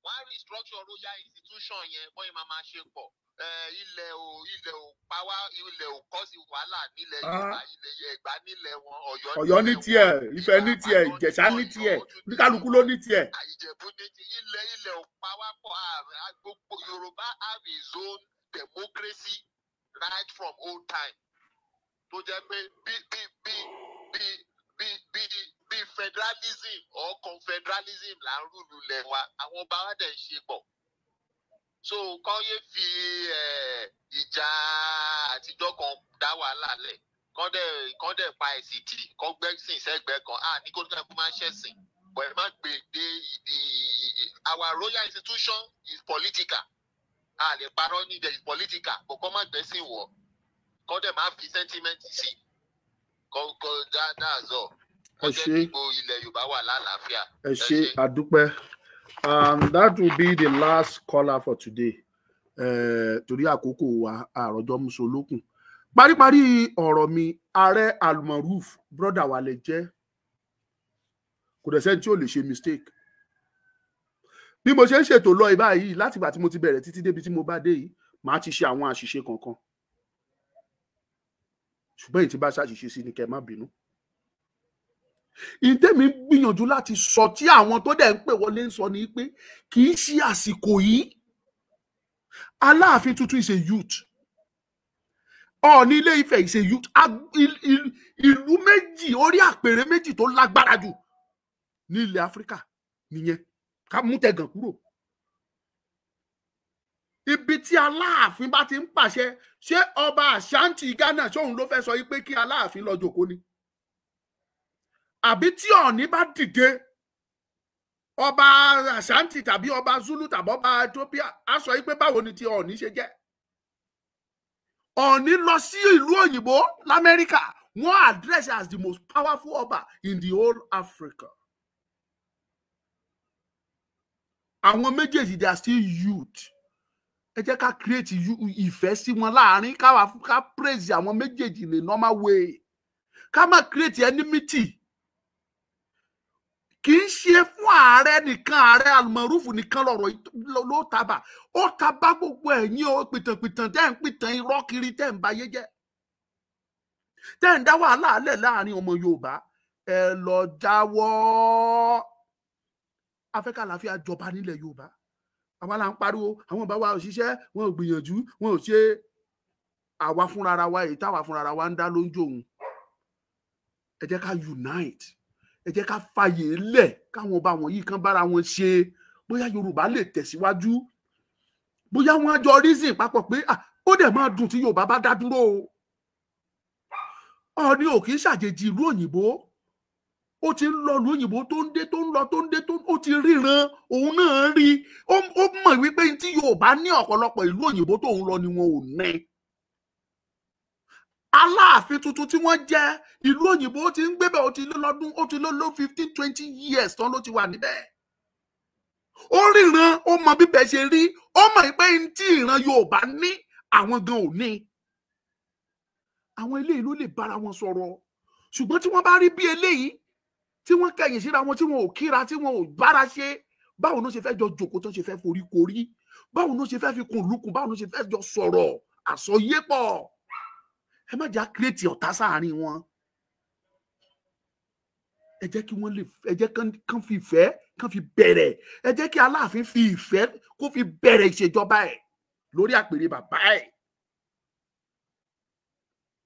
Wọ́n á restructure royal institution yẹn, bọ́n yẹn máa ṣe pọ̀. Ilẹ̀ ò pa wá, ilẹ̀ ò kọ́ sí wàhálà nílẹ̀ Yorùbá, ilẹ̀ Ẹ̀gbá nílẹ̀ wọn, Ọ̀yọ́ ní tiẹ̀, Ifẹ̀ ní tiẹ̀, Ìjẹ̀ṣà ní tiẹ̀, oníkálukú ló ní tiẹ̀. Ìjẹ̀bú ní tiẹ̀, ilẹ̀ ò pa wá pọ̀. Gbogbo Yorùbá have his own democracy right from old time, tó jẹ́ pé bí bí bí bí bí bí bí federalism or confederalism là ń rúlu lẹ̀ wa, àwọn ọba wa dẹ̀ ń ṣe pọ̀. So kọ́ yé fi ìjà àtijọ́ kan dá wàhálà lẹ̀, kọ́ dẹ̀ pa ẹ̀sìn tì, kọ́ gbẹ́sìn sẹ́gbẹ̀ẹ́ kan. Ní kó tó kó máa ṣẹ̀sìn, but ẹ má gbé dé ìdí. Our royal institution is political, a lè parọ́ ní there is political, but kọ́ má gbẹ́sìn wọ̀, kọ́ dẹ̀ má fi sentiment sí, kọ́ that's all. Kọ́ jẹ́ kí gbogbo ilẹ̀ Yorùbá wà lálàáfíà. Ẹ ṣé, àdúpẹ́. That will be the last caller for today. Torí àkókò wa, àròjọ musolókun. Paríparí ọ̀rọ̀ mi, ààrẹ Almaroof, brother wa lè jẹ́, kò dẹ̀ sẹ́ni tí ò lè ṣe mistake. Bí mo ṣe ń ṣètò lọ ìbáyìí, látìgbà tí mo ti bẹ̀rẹ̀ títí débi tí mo bá dé yìí, màá ti ṣe àwọn àṣìṣe kankan, ṣùgbọ́n èyí tí bá ṣàṣìṣe sí ni kẹ́ ẹ má bínú. Ìtẹ́mi gbìyànjú láti sọ tí àwọn tó dẹ̀ ń pè wọlé ń sọ ni pé kì í ṣe àsìkò yìí. Aláàfin tuntun is a youth, Ọọ̀ni Ilé Ifẹ̀ is a youth. Ìlú méjì, orí àpèrè méjì tó lágbára jù ní ilẹ̀ Áfíríkà nìyẹn, ká mú tẹ̀gàn kúrò. Ibi tí Aláàfin bá ti ń pàṣẹ, ṣé ọba Ashanti Ghana ṣóun ló fẹ́ sọ yìí pé kí Aláàfin lọ jókòó ni? Àbí tí Ọọ̀ni bá dìde, ọba Ashanti tàbí ọba Zulu tàbí ọba Ethiopia á sọ yìí pé báwo ni ti Ọọ̀ni ṣe jẹ́? Ọọ̀ni lọ sí ìlú òyìnbó l'Amẹ́ríkà, wọ́n address as the most powerful ọba in the whole Africa. Àwọn méjèèjì, they are still youth. Ẹ jẹ́ ká create ìfẹ́ sí wọn láàrin, káwa ká praise àwọn méjèèjì in a normal way, ká má create enmity. Kì í ṣe fún ààrẹ nìkan, ààrẹ Almaroof nìkan lọ̀rọ̀ ló taba, ó taba gbogbo ẹ̀yin o pìtànpìtàn tẹ́ ń pìtàn irọ́ kiri, tẹ́ ń bayé jẹ́, tẹ́ ń dá wàhálà lẹ̀ láàrin ọmọ Yorùbá. Ẹ lọ jáwọ́. Afẹ́ká àlàáfíà jọba nílẹ̀ Yorùbá. Àwa là ń pariwo àwọn bàbá wa ò ṣiṣẹ́, wọn ò gbìyànjú, wọn ò ṣe. Àwa fúnra wa, èyí táwa fúnra wa ń dá ló ń jòun. Ẹ jẹ́ ká unite, ẹ jẹ́ ká fàyè lẹ̀ káwọn ọba wọ̀nyí kan bára wọn ṣe, bóyá Yorùbá lè tẹ̀síwájú, bóyá wọn á jọ reason papọ̀ pé ó dẹ̀ máa dùn tí Yorùbá bá dá dúró o. Ọọ̀ni ò kì í ṣàjèjì ìlú òyìnbó, ó ti ń lọ ìlú òyìnbó tó ń dé, tó ń lọ, tó ń dé, tó ó ti ríran, òun náà rí, ó mọ̀ wípé tí Yorùbá ní ọ̀pọ̀lọpọ̀ ìlú òyìnbó tó ń lọ ni wọn ò ní. Aláàfin tuntun tí wọ́n jẹ́ ìlú òyìnbó ó ti ń gbébẹ̀, ó ti lé lọ́dún, ó ti lé ló 15-20 years tán ló ti wà níbẹ̀. Ó ríran, ó mọ bíbẹ̀ ṣe rí, ó mọ̀ pé tí ìran Yorùbá ní àwọn gan ò ní. Àwọn eléyìí ló lè bára wọn sọ̀rọ̀, ṣùgbọ́n tí wọ́n bá rí bí eléyìí tí wọ́n kẹ̀yìn síra wọn, tí wọn ò kíra, tí wọn ò bára ṣe, báwo ló ṣe fẹ́ jọ jòkó tó ṣe fẹ́ forí korí, báwo ló ṣe fẹ́ fi kùn lukùn, báwo ló ṣe fẹ́ jọ sọ̀rọ̀ àsọyépọ̀? Ẹ má jà kírètì ọ̀tá sáàárín wọn. Ẹ jẹ́ kí wọ́n lè, ẹ jẹ́ kán fi ìfẹ́ kán fi bẹ̀rẹ̀, ẹ jẹ́ kí Aláàfin fi ìfẹ́ kó fi bẹ̀rẹ̀ ìṣèjọba ẹ̀ lórí àpèrè bàbá ẹ̀.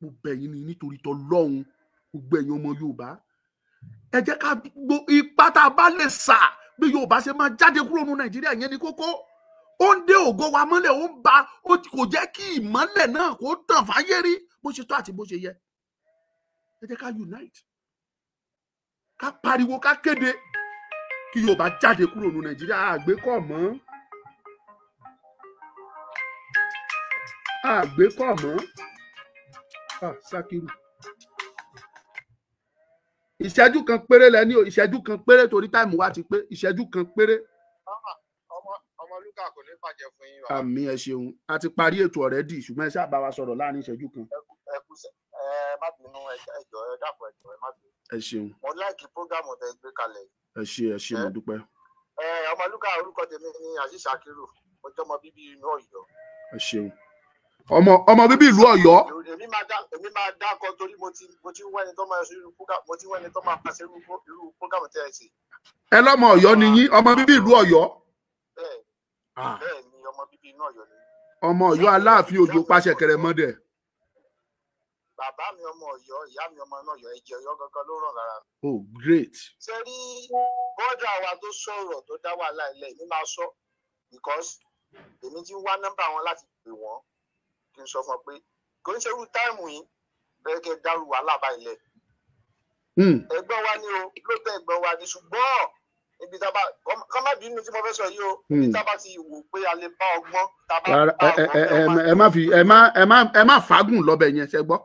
Mo bẹ̀ yín ni nítorí tọlọ́hun, gbogbo ẹ̀yin ọmọ Yorùbá, ẹ jẹ́ ká gbogbo ipá tá a bá lè sà bí Yorùbá ṣe máa jáde kúrò ní Nàìjíríà yẹn ní kókó. Ó ń dé ògo wa mọ́lẹ̀, ó ń ba, ó kò jẹ́ kí ìmọ́lẹ̀ náà kó tàn fáyé rí bó ṣe tó àti bó ṣe yẹ. Ẹ jẹ́ ká unite, ká pariwo, ká kéde kí Yorùbá jáde kúrò ní Nàìjíríà. Àgbékọ̀ mọ́, àgbékọ̀ mọ́. Sakiru, ìṣẹ́jú kan péré lẹ ní o, ìṣẹ́jú kan péré torí táìmù wa ti pé, ìṣẹ́jú kan péré. Ọmọlúkà kò ní bàjẹ́ fún yín. Àmín, ẹ ṣeun. A ti parí ètò already, ṣùgbọ́n ẹ ṣáà bá wa sọ̀rọ̀ láàrin ìṣẹ́jú kan. Ẹ kú sẹ, ẹ má bínú, ẹ jọ̀ọ́, ẹ dákun, ẹ jọ̀ọ́, ẹ má bínú. Ẹ ṣeun. Mo láìkí prógámù tẹ gbé kalẹ̀. Ẹ ṣe, ẹ ṣe, mo dúpẹ́. Ọmọlúkà, orúkọ tèmi ni Azeez Sakiru, mo jẹ́ ọmọ bíbí inú Ọ̀yọ́. Ẹ ṣeun. Ọmọ bíbí ìlú Ọ̀yọ́. Èmi máa dákọ torí mo ti wẹ́ni tó máa ṣe irú prógámù tẹ́ ẹ ṣe. Ẹ lọ́mọ Ọ̀yọ́ ni yín, ọmọ bíbí ìlú Ọ̀yọ́. Bẹ́ẹ̀ ni, ọmọ bíbí inú Ọ̀yọ́ ni. Ọmọ Ọ̀yọ́ Aláàfin Òjó pàṣẹ kẹrẹmọdẹ. Bàbá mi ọmọ Ọ̀yọ́, ìyá mi ọmọ inú Ọ̀yọ́, ẹ̀jẹ̀ Ọ̀yọ́ gangan ló ràn lára mi. Oh great. Ṣé rí bọ́dà wa tó sọ̀rọ̀ tó dá wàhálà ilẹ̀ mi máa sọ, because èmi ti wá nọ́mbà wọn láti pè wọ́n kí n sọ fún ọ pé kò ń ṣe irú táìmù yìí bẹ́ẹ̀ kẹ́ dárú wàhálà bá ilẹ̀. Ẹ̀gbọ́n wa ni o, lóòótọ́ ẹ̀gbọ́n wa ni, ṣùgbọ́n ibi tá a bá kọ́ má bínú tí mo fẹ́ sọ yìí o, ibi tá a bá ti wò pé a lè bá ọgbọ́n tá a bá bá ọgbọ́n. Ẹ má fi ẹ má fagùn lọ́bẹ̀ yẹn, ṣe gbọ́,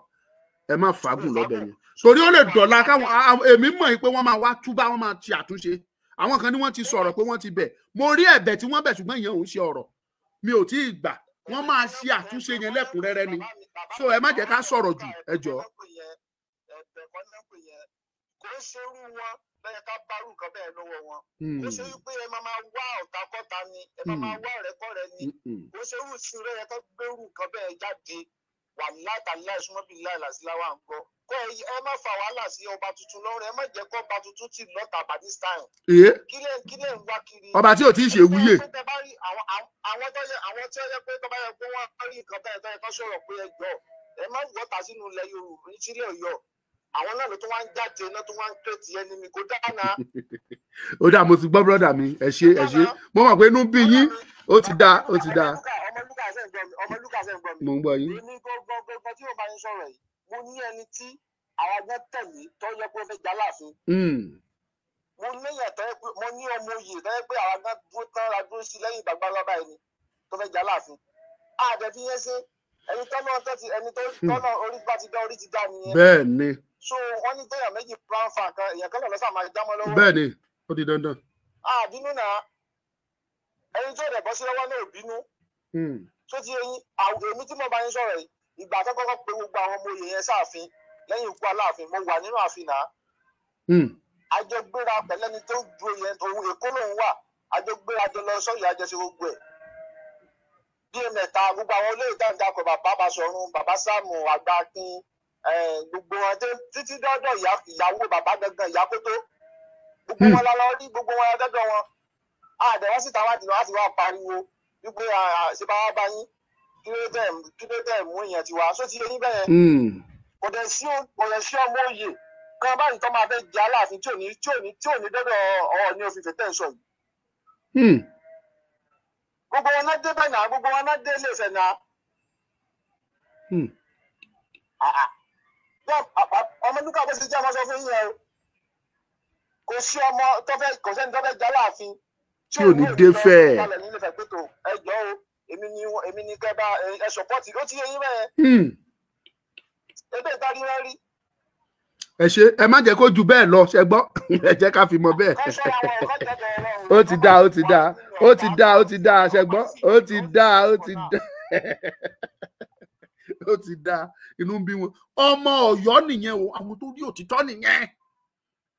ẹ má fagùn lọ́bẹ̀ yẹn torí ó lè dọ̀la káwọn. Èmi mọ̀ pé wọ́n máa wá túbá, wọ́n máa ti àtúnṣe. Àwọn kan ní wọ́n ti sọ̀rọ̀ pé wọ́n ti bẹ̀, mo rí ẹ̀bẹ̀ tí wọ́n bẹ̀, ṣùgbọ́n ìyẹn ò ń ṣe ọ̀rọ̀, mi ò tí ì gbà. Wọ́n máa ṣe àtúnṣe yẹn lẹ́kùnrẹ́rẹ́ ni, so ẹ má jẹ́ ká sọ̀rọ̀ jù, ẹ jọ̀ọ́. Kò ṣerú wọn bẹ́ẹ̀ ká bárù nǹkan bẹ́ẹ̀ lọ́wọ́ wọn. Kò ṣe wípé ẹ máa wá ọ̀tàkọ́ta ni, ẹ máa wá ọ̀rẹ́kọ̀rẹ́ ni. Kò ṣerú sí rẹ̀ yẹ ká gbérù nǹkan bẹ́ẹ̀ jáde. Wà látàlá ìsúnmọ́ bíi láìláṣíláwà ń gbọ́. Kọ́ ẹ má fa wàhálà sí ọba tuntun lọ́rùn, ẹ má jẹ́ kó ọba tuntun ti lọ́ta by this time. Kí lè ń wá kiri. Ọba tí ò tí ì ṣe wúyè. Àwọn tó yẹ pé tó bá yẹ pé wọ́n rí nǹkan bẹ́ẹ̀ tó yẹ kó sọ̀rọ̀ pé ẹ jọ ẹ má wọ́ta sínú ilẹ̀ Yorùbá sílẹ̀ Ọ̀yọ́. Àwọn náà ló tún wá ń jáde náà tún wá ń kírètì ẹni mi kò dáná. Ó dáa, mo ti gbọ́ brọ́dà mi, ẹ ṣé, ẹ ṣé. Mo mọ̀ pé inú bí yín, ó ti dáa, ó ti dáa. Ọmọlúkà ṣe ń gbọ́ mi. Mo ń gbọ́ yín. Èmi gbọ́ngbọ́ngbọ́n tí mo bá yín sọ̀rọ̀ yìí, mo ní ẹni tí àwọn agbọ́n tẹ̀lé tó yẹ pé ó fẹ́ jà láàfin. Mo níyàn tó yẹ pé mo ní ọmọ oyè tó yẹ pé àwọn agbọ́n dúró tán ra dúró sí lẹ́yìn ìgbàgbọ́ lọ́ba ẹni tó fẹ́ jà láàfin. Àdẹ̀bí yẹn ṣe ẹni tọ́lọ́ ẹni tó tọ́lọ́ orí bá ti dá orí ti dá nìyẹn. Bẹ́ẹ̀ ni. So wọ́n ní téèyàn méjì bá ń fa nǹkan, èèyàn kan lọ sá máa jámọ́ lọ́wọ́. Bẹ́ẹ̀ ni, ó di dandan. Àbínú náà, ẹni tó rẹ̀ bọ́ sí lọ́wọ́ náà ò bínú. Tó ti eyín, èmi tí mo bá yín sọ̀rọ̀ yìí, ìgbà tó kọ́kọ́ pe gbogbo àwọn ọmọ oyè yẹn sáàfin lẹ́yìn ikú Aláàfin, mo wà nínú ààfin náà. Àjọgbéra pẹ̀lẹ́ni tó ju oyè òun Èkó lòun wà, àjọgbéra jọ lọ sọ́yà àjọṣe gbogbo ẹ̀. Bí ẹ̀mẹ̀ta gbogbo àwọn olóyè tá à ń dakọ̀, bàbá Basọ̀run, bàbá Sáàmù, Àgbàkin, gbogbo wọn títí dọ́dọ̀ ìyàwó bàbá gangan, ìyá kótó, gbogbo wọn la lọ rí, gbogbo wọn la dọ́dọ̀ wọn. Àdẹ̀wọ́ síta wá ti wá ti wá pariwo wípé ṣe bá wá bá yín, kí ló dẹ̀ mú ìyẹn tiwa só ti yé yín bẹ́ẹ̀? Kò dẹ̀ sí ọmọ òye kan báyìí tó máa fẹ́ jẹ Aláàfin tí ò ní dọ́dọ̀ Ọọ̀ni of Ifẹ̀ tẹ̀ ń sọ yìí. Gbogbo wọn náà dé bẹ́ẹ̀ náà, gbogbo wọn náà dé Ilé-Ifẹ̀ náà. Ọmọlúkà bó ṣe jẹ́ ọmọ sọ fún yín o, kò sí ọmọ tó fẹ́, kò sẹ́ni tó fẹ́ jẹ Aláàfin tí ò ní dé fẹ́. Ẹ jọ̀ọ́ o, èmi ni kẹ́ bá ẹ sọpọ́tì, ó ti yé yín bẹ́ẹ̀. Ebe ìdarí rẹ rí. Ẹ ṣe, ẹ má jẹ́ kó ju bẹ́ẹ̀ lọ, ṣe gbọ́, ẹ jẹ́ ká fi mọ bẹ́ẹ̀. Ó ti dá, ó ti dá, ó ti dá, ó ti dá, ṣe gbọ́, ó ti dá, ó ti dá, ó ti dá. Inú ń bí wọn. Ọmọ Ọ̀yọ́ nìyẹn o, àwọn tó rí òtítọ́ nìyẹn.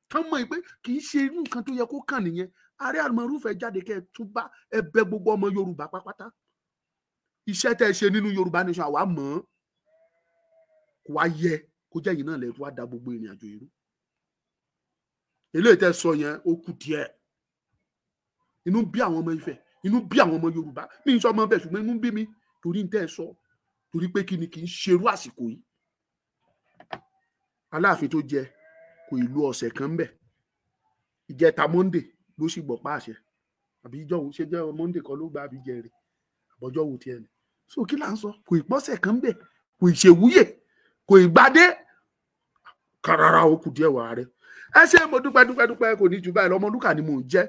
Tán mọ̀ pé kì í ṣe irú nǹkan tó yẹ kó kàn nìyẹn. Ààrẹ Almaroof jáde kẹ́ ẹ tún bá ẹ bẹ gbogbo ọmọ Yorùbá pátápátá. Iṣẹ́ tẹ́ ẹ ṣe nínú Yorùbá Nation àwa mọ̀ ọ́n. Kò wá yẹ kó jẹ́ yìí náà lẹ́rú wá da gbogbo ìrìn àjò irú. Eléyìí tẹ́ sọ yẹn ó kù díẹ̀. Inú bí àwọn ọmọ Ifẹ̀, inú bí àwọn ọmọ Yorùbá. Mi ń sọ ọmọ bẹ́ẹ̀ ṣùgbọ́n inú bí mi torí ń tẹ́ ẹ sọ. Torí pé kí ni kì í ṣerú àsìkò yìí. Aláàfin tó jẹ kò ìlú ọ̀sẹ̀ kan ń bẹ̀. Ìjẹta Monday ló sì gbọ́ páàṣẹ. Àbí ìjọ wo ṣe jẹ́ Monday kan ló gba àbí jẹrè. Àbọ̀jọ́ wo tiẹ̀ ni. So kí là ń sọ? Kò ìpọ́sẹ̀ kan ń bẹ̀. Kò ìṣèwúyè. Kò ìgbadé. Kàràrà ó kù díẹ̀ wà rẹ̀. Ẹ ṣé, mo dúpẹ́ dúpẹ́ dúpẹ́, kò ní jù báyìí lọ. Ọmọlúkà ni mò ń jẹ́.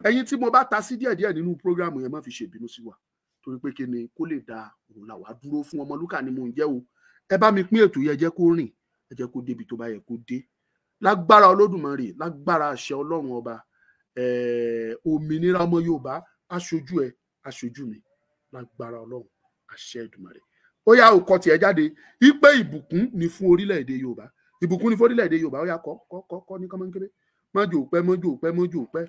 Ẹ̀yin tí mo bá ta sí díẹ̀ díẹ̀ nínú prógráàmù yẹn, má fi ṣèbínú sí wa. Torí pé kí ni kó lè da òun là wá dúró fún. Ọmọlúkà ni mò ń jẹ́ o. Ẹ bá mi pín ètò yẹn, jẹ́ kó rìn, ẹ jẹ́ kó débi tó bá yẹ kó dé. Lágbára Olódùmarè, lágbára àṣẹ Ọlọ́run ọba, òmìnira ọmọ Yorùbá aṣojú ẹ, aṣojú mi, lágbára Ọlọ́run, àṣẹ Èdùmàrè. Ó yá, ó kọ tiẹ̀ jáde ipe ìbùkún ni fún orílẹ̀-èdè Yorùbá, ìbùkún ni fún orílẹ̀-èdè Yorùbá. Ó yá, kọ kọ kọ kọ ní kọ́mọ́nkéré. Mọ́jò pẹ́, mọ́jò pẹ́, mọ́jò pẹ́.